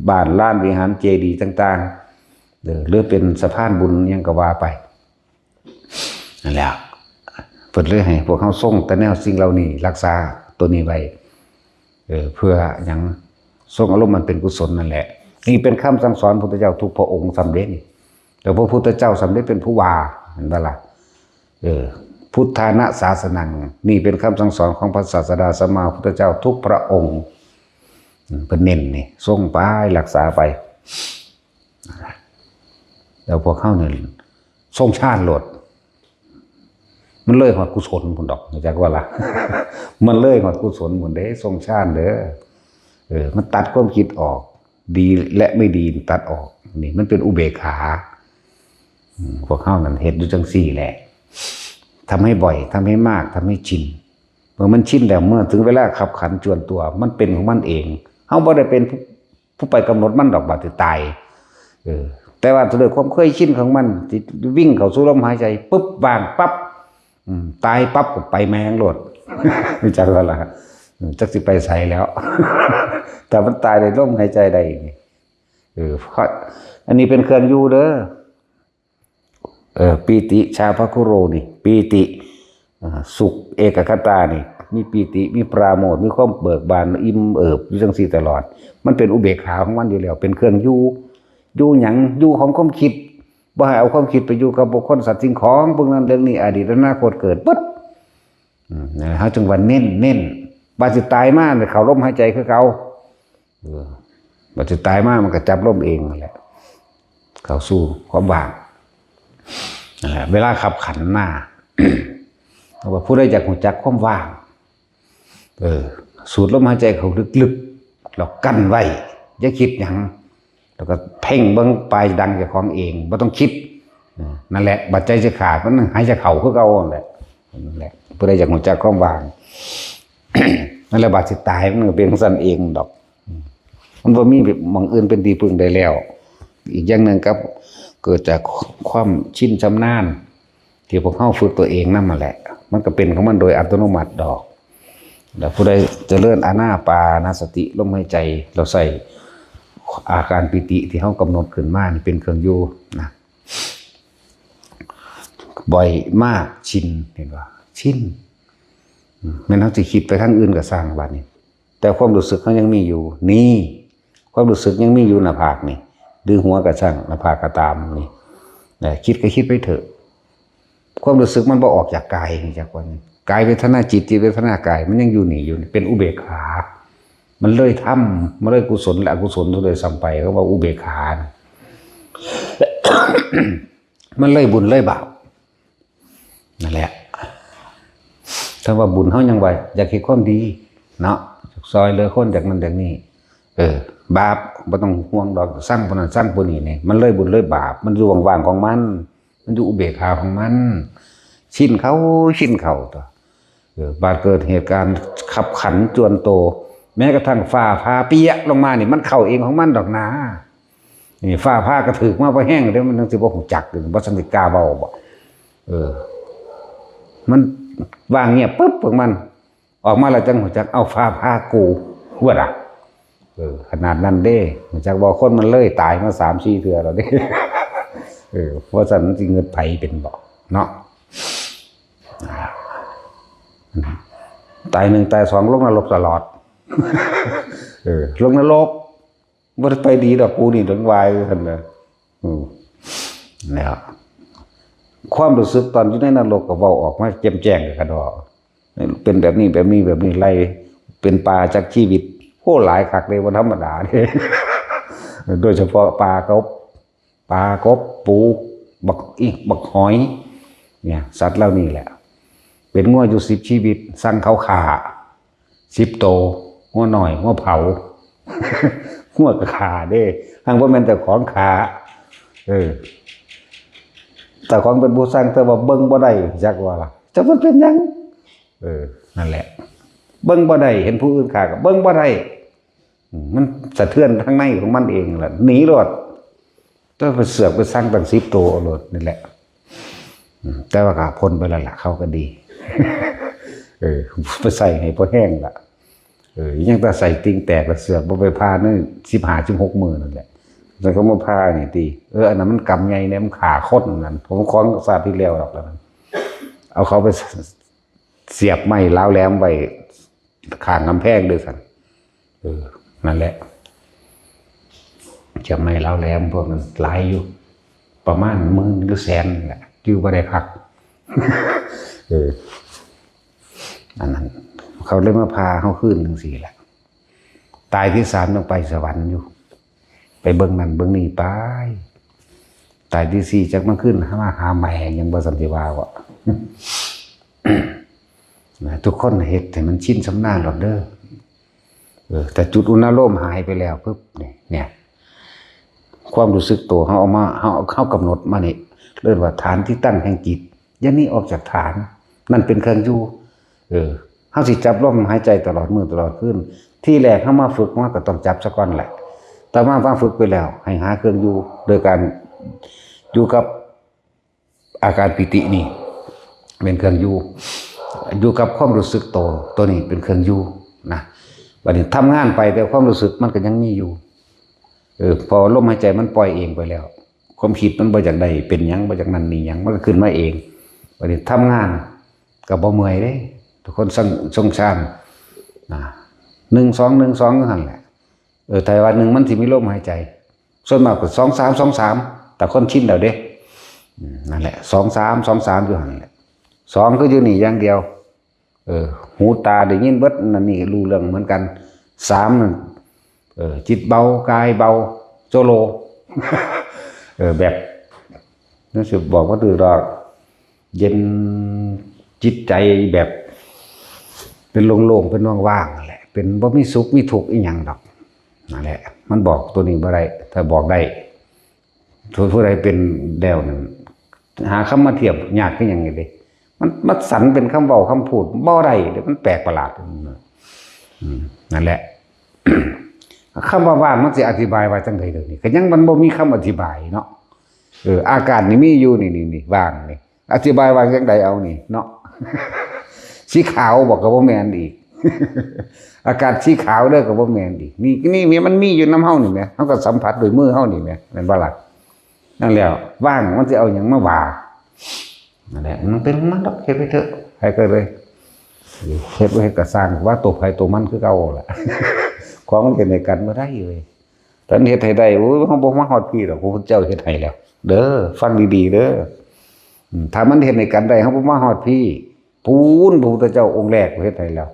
บ้านลานวิหารเจดีย์ต่างๆ เออ หรือเป็นสะพานบุญหยังก็ว่าไป นั่นแหละ เพิ่นเลยให้พวกเฮาทรงแต่แนวสิ่งเหล่านี้ รักษาตัวนี้ไว้ เออ เพื่อหยัง ทรงอารมณ์มันเป็นกุศลนั่นแหละ นี่เป็นคำสั่งสอนพุทธเจ้าทุกพระองค์ซ้ำเด้นี่ แล้วพระพุทธเจ้าซ้ำเด้เป็นผู้ว่า เห็นบ่ล่ะ เออ พุทธานะสาสนัง นี่เป็นคำสั่งสอนของพระศาสดาสัมมาพุทธเจ้าทุกพระองค์ อืม เพิ่นเน้นนี่ ทรงไป รักษาไป แล้วพวกเฮานี่ ทรงฌานโลด มันเลยฮอดกุศลพุ้นดอก จักว่าล่ะ มันเลยฮอดกุศลพุ้นเด้ ทรงฌานเด้อ เออ มันตัดความคิดออก ดีและไม่ดีตัดออก นี่มันเป็นอุเบกขา อืม พวกเฮานั่นเฮ็ดอยู่จังซี่แหละ ทำให้บ่อย ทำให้มาก ทำให้ชิน เมื่อมันชินแล้ว เมื่อถึงเวลาคับขันจวนตัว มันเป็นของมันเอง เฮาบ่ได้เป็นผู้ ผู้ไปกำหนดมันดอก บาดสิตาย เออ แต่ว่าด้วยความเคยชินของมัน สิวิ่งเข้าสู่ลมหายใจปุ๊บ ว่างปั๊บ อืม ตายปั๊บก็ไปแม่งโลด รู้จักแล้วล่ะ อืม จักสิไปไสแล้ว แต่มันตายในลมหายใจได้นี่ เออ เพราะอันนี้เป็นเครื่องอยู่เด้อ เออ ปีติชาภคุโรนี่ ปีติ อ่า สุขเอกคตานี่ มีปีติ มีปราโมทย์ มีความเบิกบาน อิ่มเอิบอยู่จังซี่ตลอด มันเป็นอุเบกขาของมันอยู่แล้ว เป็นเครื่องอยู่ อยู่หยัง อยู่ของความคิด บ่ให้เอาความคิดไปอยู่กับบุคคลสัตว์สิ่งของ พวกนั้นเรื่องนี้ อดีตอนาคตเกิดเบิด อืม นั่นแหละ เฮาจึงว่าเน้น เน้น บาดสิตายมาเนี่ย เข้าลมหายใจคือเก่า เออ บาดสิตายมามันก็จับลมเองนั่นแหละ เข้าสู่ความว่าง นั่นแหละ เวลาคับขันมา เขาว่าผู้ใดอยากรู้จักความว่าง เออ สูดลมหายใจเข้าลึกๆ แล้วกั้นไว้ อย่าคิดหยัง แล้วก็เพ่งเบิ่งปลายดังเจ้าของเอง บ่ต้องคิด เออ นั่นแหละ บัดใจสิขาด มันหายใจเข้าคือเก่านั่นแหละ นั่นแหละ ผู้ใดอยากรู้จักความว่าง นั่นแหละ บัดสิตาย มันก็เป็นจั่งซั้นเองดอก มันบ่มีหม่องอื่นเป็นที่พึ่งได้แล้ว อีกอย่างหนึ่งครับ เกิดจากความชินชำนาญ ที่พวกเฮาฝึกตัวเองนำนั่นแหละ มันก็เป็นของมันโดยอัตโนมัติดอก แล้วผู้ใดเจริญอานาปานสติลมหายใจ เราใส่อาการปีติที่เฮากำหนดขึ้นมานี่เป็นเครื่องอยู่นะ บ่อยมาก ชิน เห็นบ่ ชิน อืม แม่นเฮาสิคิดไปทางอื่นก็ซ่างบัดนี้ แต่ความรู้สึกเฮายังมีอยู่ นี่ ความรู้สึกยังมีอยู่หน้าผากนี่ หรือหัวก็ซ่าง หน้าผากก็ตามนี่ นะ คิดก็คิดไปเถอะ ความรู้สึกมันบ่ออกจากกายนี่ จากวันนี้ กายเวทนาจิต จิตเวทนากาย มันยังอยู่นี่อยู่ เป็นอุเบกขา มันเลยธรรม มันเลยกุศลและอกุศลโดยซ้ำไป เขาว่าอุเบกขานะ มันเลยบุญเลยบาป นั่นแหละ ถ้าว่าบุญเฮายังไหว อยากเฮ็ดความดี เนาะ อยากซอยเหลือคน อยากนั่นอยากนี่ เออ บาปบ่ต้องห่วงดอก ซังผู้นั้นซังผู้นี้นี่ มันเลยบุญเลยบาป มันอยู่ว่างๆของมัน มันอยู่อุเบกขาของมัน ชินเข้า ชินเข้าตั๊ว เออ บาดเกิดเหตุการณ์คับขันจวนโต แม้กระทั่งฟ้าผ่าเปี้ยลงมานี่ มันเข้าเองของมันดอกนา นี่ฟ้าผ่ากระถืกมาบ่แฮงเด้ มันจั่งสิบ่ฮู้จัก บ่ซั้นสิกล้าเว้าบ่ เออ มันวางเงียบปึ๊บ พวกมัน ออกมาแล้วจั่งฮู้จัก เอาฟ้าผ่ากู ว่าล่ะ เออ ขนาดนั้นเด้ ฮู้จักบ่ คนมันเลยตายมาสามสี่เทื่อแล้วเด้ เออ ว่าซั้นมันสิเงิดไผเป็นบ่ เนาะ อ่า ตายหนึ่งตายสองลงนรกตลอด เออ ลงนรก บ่ได้ไปดีดอก กูนี่ถึงวายว่าซั่นนะ อืม นะครับ ความรู้สึกตอนอยู่ในนรกก็เว้าออกมาแจ่มแจ้งกันว่า เป็นแบบนี้ แบบนี้ แบบนี้ ไล่เป็นปาจักชีวิต โห หลายคักเลย บ่ธรรมดาเด้ โดยเฉพาะปากบ ปากบ ปู บักอิ บักหอย เนี่ย สัตว์เหล่านี้แหละ เป็นงัวอยู่สิบชีวิต ซังเขาฆ่า สิบโต งัวน้อย งัวเผา งัวก็ฆ่าเด้ หากบ่แม่นเจ้าของฆ่า เออ เจ้าของเป็นผู้ซัง แต่ว่าเบิ่งบ่ได้ จักว่าล่ะ จักมันเป็นหยัง เออ นั่นแหละ เบิ่งบ่ได้ เห็นผู้อื่นฆ่าก็เบิ่งบ่ได้ อืม มันสะเทือนทางในของมันเองล่ะ หนีโลด แต่ไปเสือกไปซังตั้งสิบโตเอาโลดนี่แหละ อืม แต่ว่าก็พ้นไปแล้วล่ะ เขาก็ดี เออ ไปใส่ให้พอแห้งล่ะ เออ ยังแต่ใส่ติ่งแตกแล้วเสือกบ่ไปผ่าในสิบห้า สิบหกมื้อนั่นแหละ แล้วก็มาผ่านี่ติ เออ อันนั้นมันกรรมใหญ่เนี่ย มันฆ่าคนนั่น ผมของชาติที่แล้วดอกนั้น เอาเขาไปเสียบไม้เหลาแหลมไว้ข้างกำแพงเด้อซั่น เออ นั่นแหละ เสียบไม้เหลาแหลมพวกนั้นหลายอยู่ ประมาณหมื่นหรือแสนนั่นแหละ อยู่บ่ได้พัก เออ อันนั้น เขาเลยมาผ่าเฮาคืนจั่งซี้แหละ ตายที่สามต้องไปสวรรค์อยู่ ไปเบิ่งนั่นเบิ่งนี่ไป ตายที่สี่จักมาขึ้นมาหาแม่ยังบ่สันติว่าบ่ นะ ทุกคนเฮ็ดให้มันชินชำนาญโลดเด้อ เออ แต่จุดอุณาโลมหายไปแล้วปุ๊บ นี่ เนี่ย ความรู้สึกตัวเฮาเอามา เฮา เฮากำหนดมานี่ เรียกว่าฐานที่ตั้งแห่งจิต อย่าหนีออกจากฐาน นั่นเป็นเครื่องอยู่ เออ เฮาสิจับลมหายใจตลอดมื้อตลอดคืน ทีแรกเฮามาฝึก มันก็ต้องจับซะก่อนแหละ แต่มา มาฝึกไปแล้ว ให้หาเครื่องอยู่ โดยการอยู่กับอาการปีตินี่ เป็นเครื่องอยู่ อยู่กับความรู้สึกโต ตัวนี้เป็นเครื่องอยู่นะ บัดนี้ทำงานไป แต่ความรู้สึกมันก็ยังมีอยู่ เออ พอลมหายใจมันปล่อยเองไปแล้ว ความคิดมันบ่อยากได้เป็นหยัง บ่อยากนั่นนี่หยัง มันก็ขึ้นมาเอง บัดนี้ทำงานก็บ่เมื่อยเด้ ทุกคนซ่ง ซ่งซ่าน นะ หนึ่งสอง หนึ่งสอง อยู่หั่นแหละ เออ แต่ว่าหนึ่งมันสิมีลมหายใจ ส่วนมากก็สองสาม สองสาม แต่คนชินแล้วเด้ อืม นั่นแหละ สองสาม สองสาม อยู่หั่นแหละ สองคืออยู่นี่อย่างเดียว เออ หูตาได้ยินเบิด นั่นนี่รู้เรื่องเหมือนกัน สามนั่น เออ จิตเบา กายเบา โจโล เออ แบบ นั่นสิบอกว่าถือดอก เย็นจิตใจแบบ เป็นโล่งๆ เป็นว่างๆ นั่นแหละ เป็นบ่มีสุขมีทุกข์อีหยังดอก นั่นแหละ มันบอกตัวนี้บ่ได้ ถ้าบอกได้ ผู้ผู้ใดเป็นแล้วนั่น หาคำมาเทียบยากคือหยังนี่เด้ มันมันสันเป็นคำเว้าคำพูดบ่ได้เด้ มันแปลกประหลาด อืม นั่นแหละ คำว่าว่างมันสิอธิบายว่าจั่งใด๋เดี๋ยวนี้ ก็ยังมันบ่มีคำอธิบายเนาะ เออ อาการนี่มีอยู่นี่ นี่ นี่ ว่างนี่ อธิบายว่าจั่งใด๋เอานี่เนาะ สีขาวบอกก็บ่แม่นอีก อาการสีขาวเด้อก็บ่แม่นอีก นี่ นี่แหมมันมีอยู่นำเฮานี่แหม เฮาก็สัมผัสด้วยมือเฮานี่แหม แม่นบ่ล่ะ นั่นแหละ ว่างมันสิเอาหยังมาว่า นั่นแหละ มันเป็นของมันดอก เฮ็ดไปเถอะ ใครก็เลย เฮ็ดไว้ก็สร้างว่าตัวไผตัวมันคือเก่าล่ะ ของมันเป็นในกันบ่ได้เว้ย ท่านเฮ็ดให้ได้ โอ้ย เฮาบ่มาฮอดพี้ดอก พระพุทธเจ้าเฮ็ดให้แล้ว เด้อ ฟังดีๆ เด้อ อืม ถ้ามันเฮ็ดให้กันได้ เฮาบ่มาฮอดพี้ ปูน พระพุทธเจ้าองค์แรกเฮ็ดให้แล้ว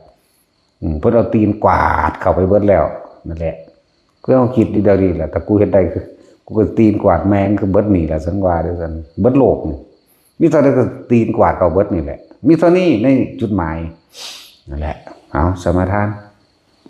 อืม เพิ่นเอาตีนกวาดเข้าไปเบิดแล้ว นั่นแหละ คือเฮาคิดอยู่เดี๋ยวนี้แหละ ถ้ากูเฮ็ดได้คือ กูก็ตีนกวาดแม่งคือเบิดนี่แหละ สันว่าเด้อสัน เบิดโลกนี่ มีเท่าใดก็ตีนกวาดเข้าเบิดนี่แหละ มีเท่านี้ในจุดหมาย นั่นแหละ เอา สมาทาน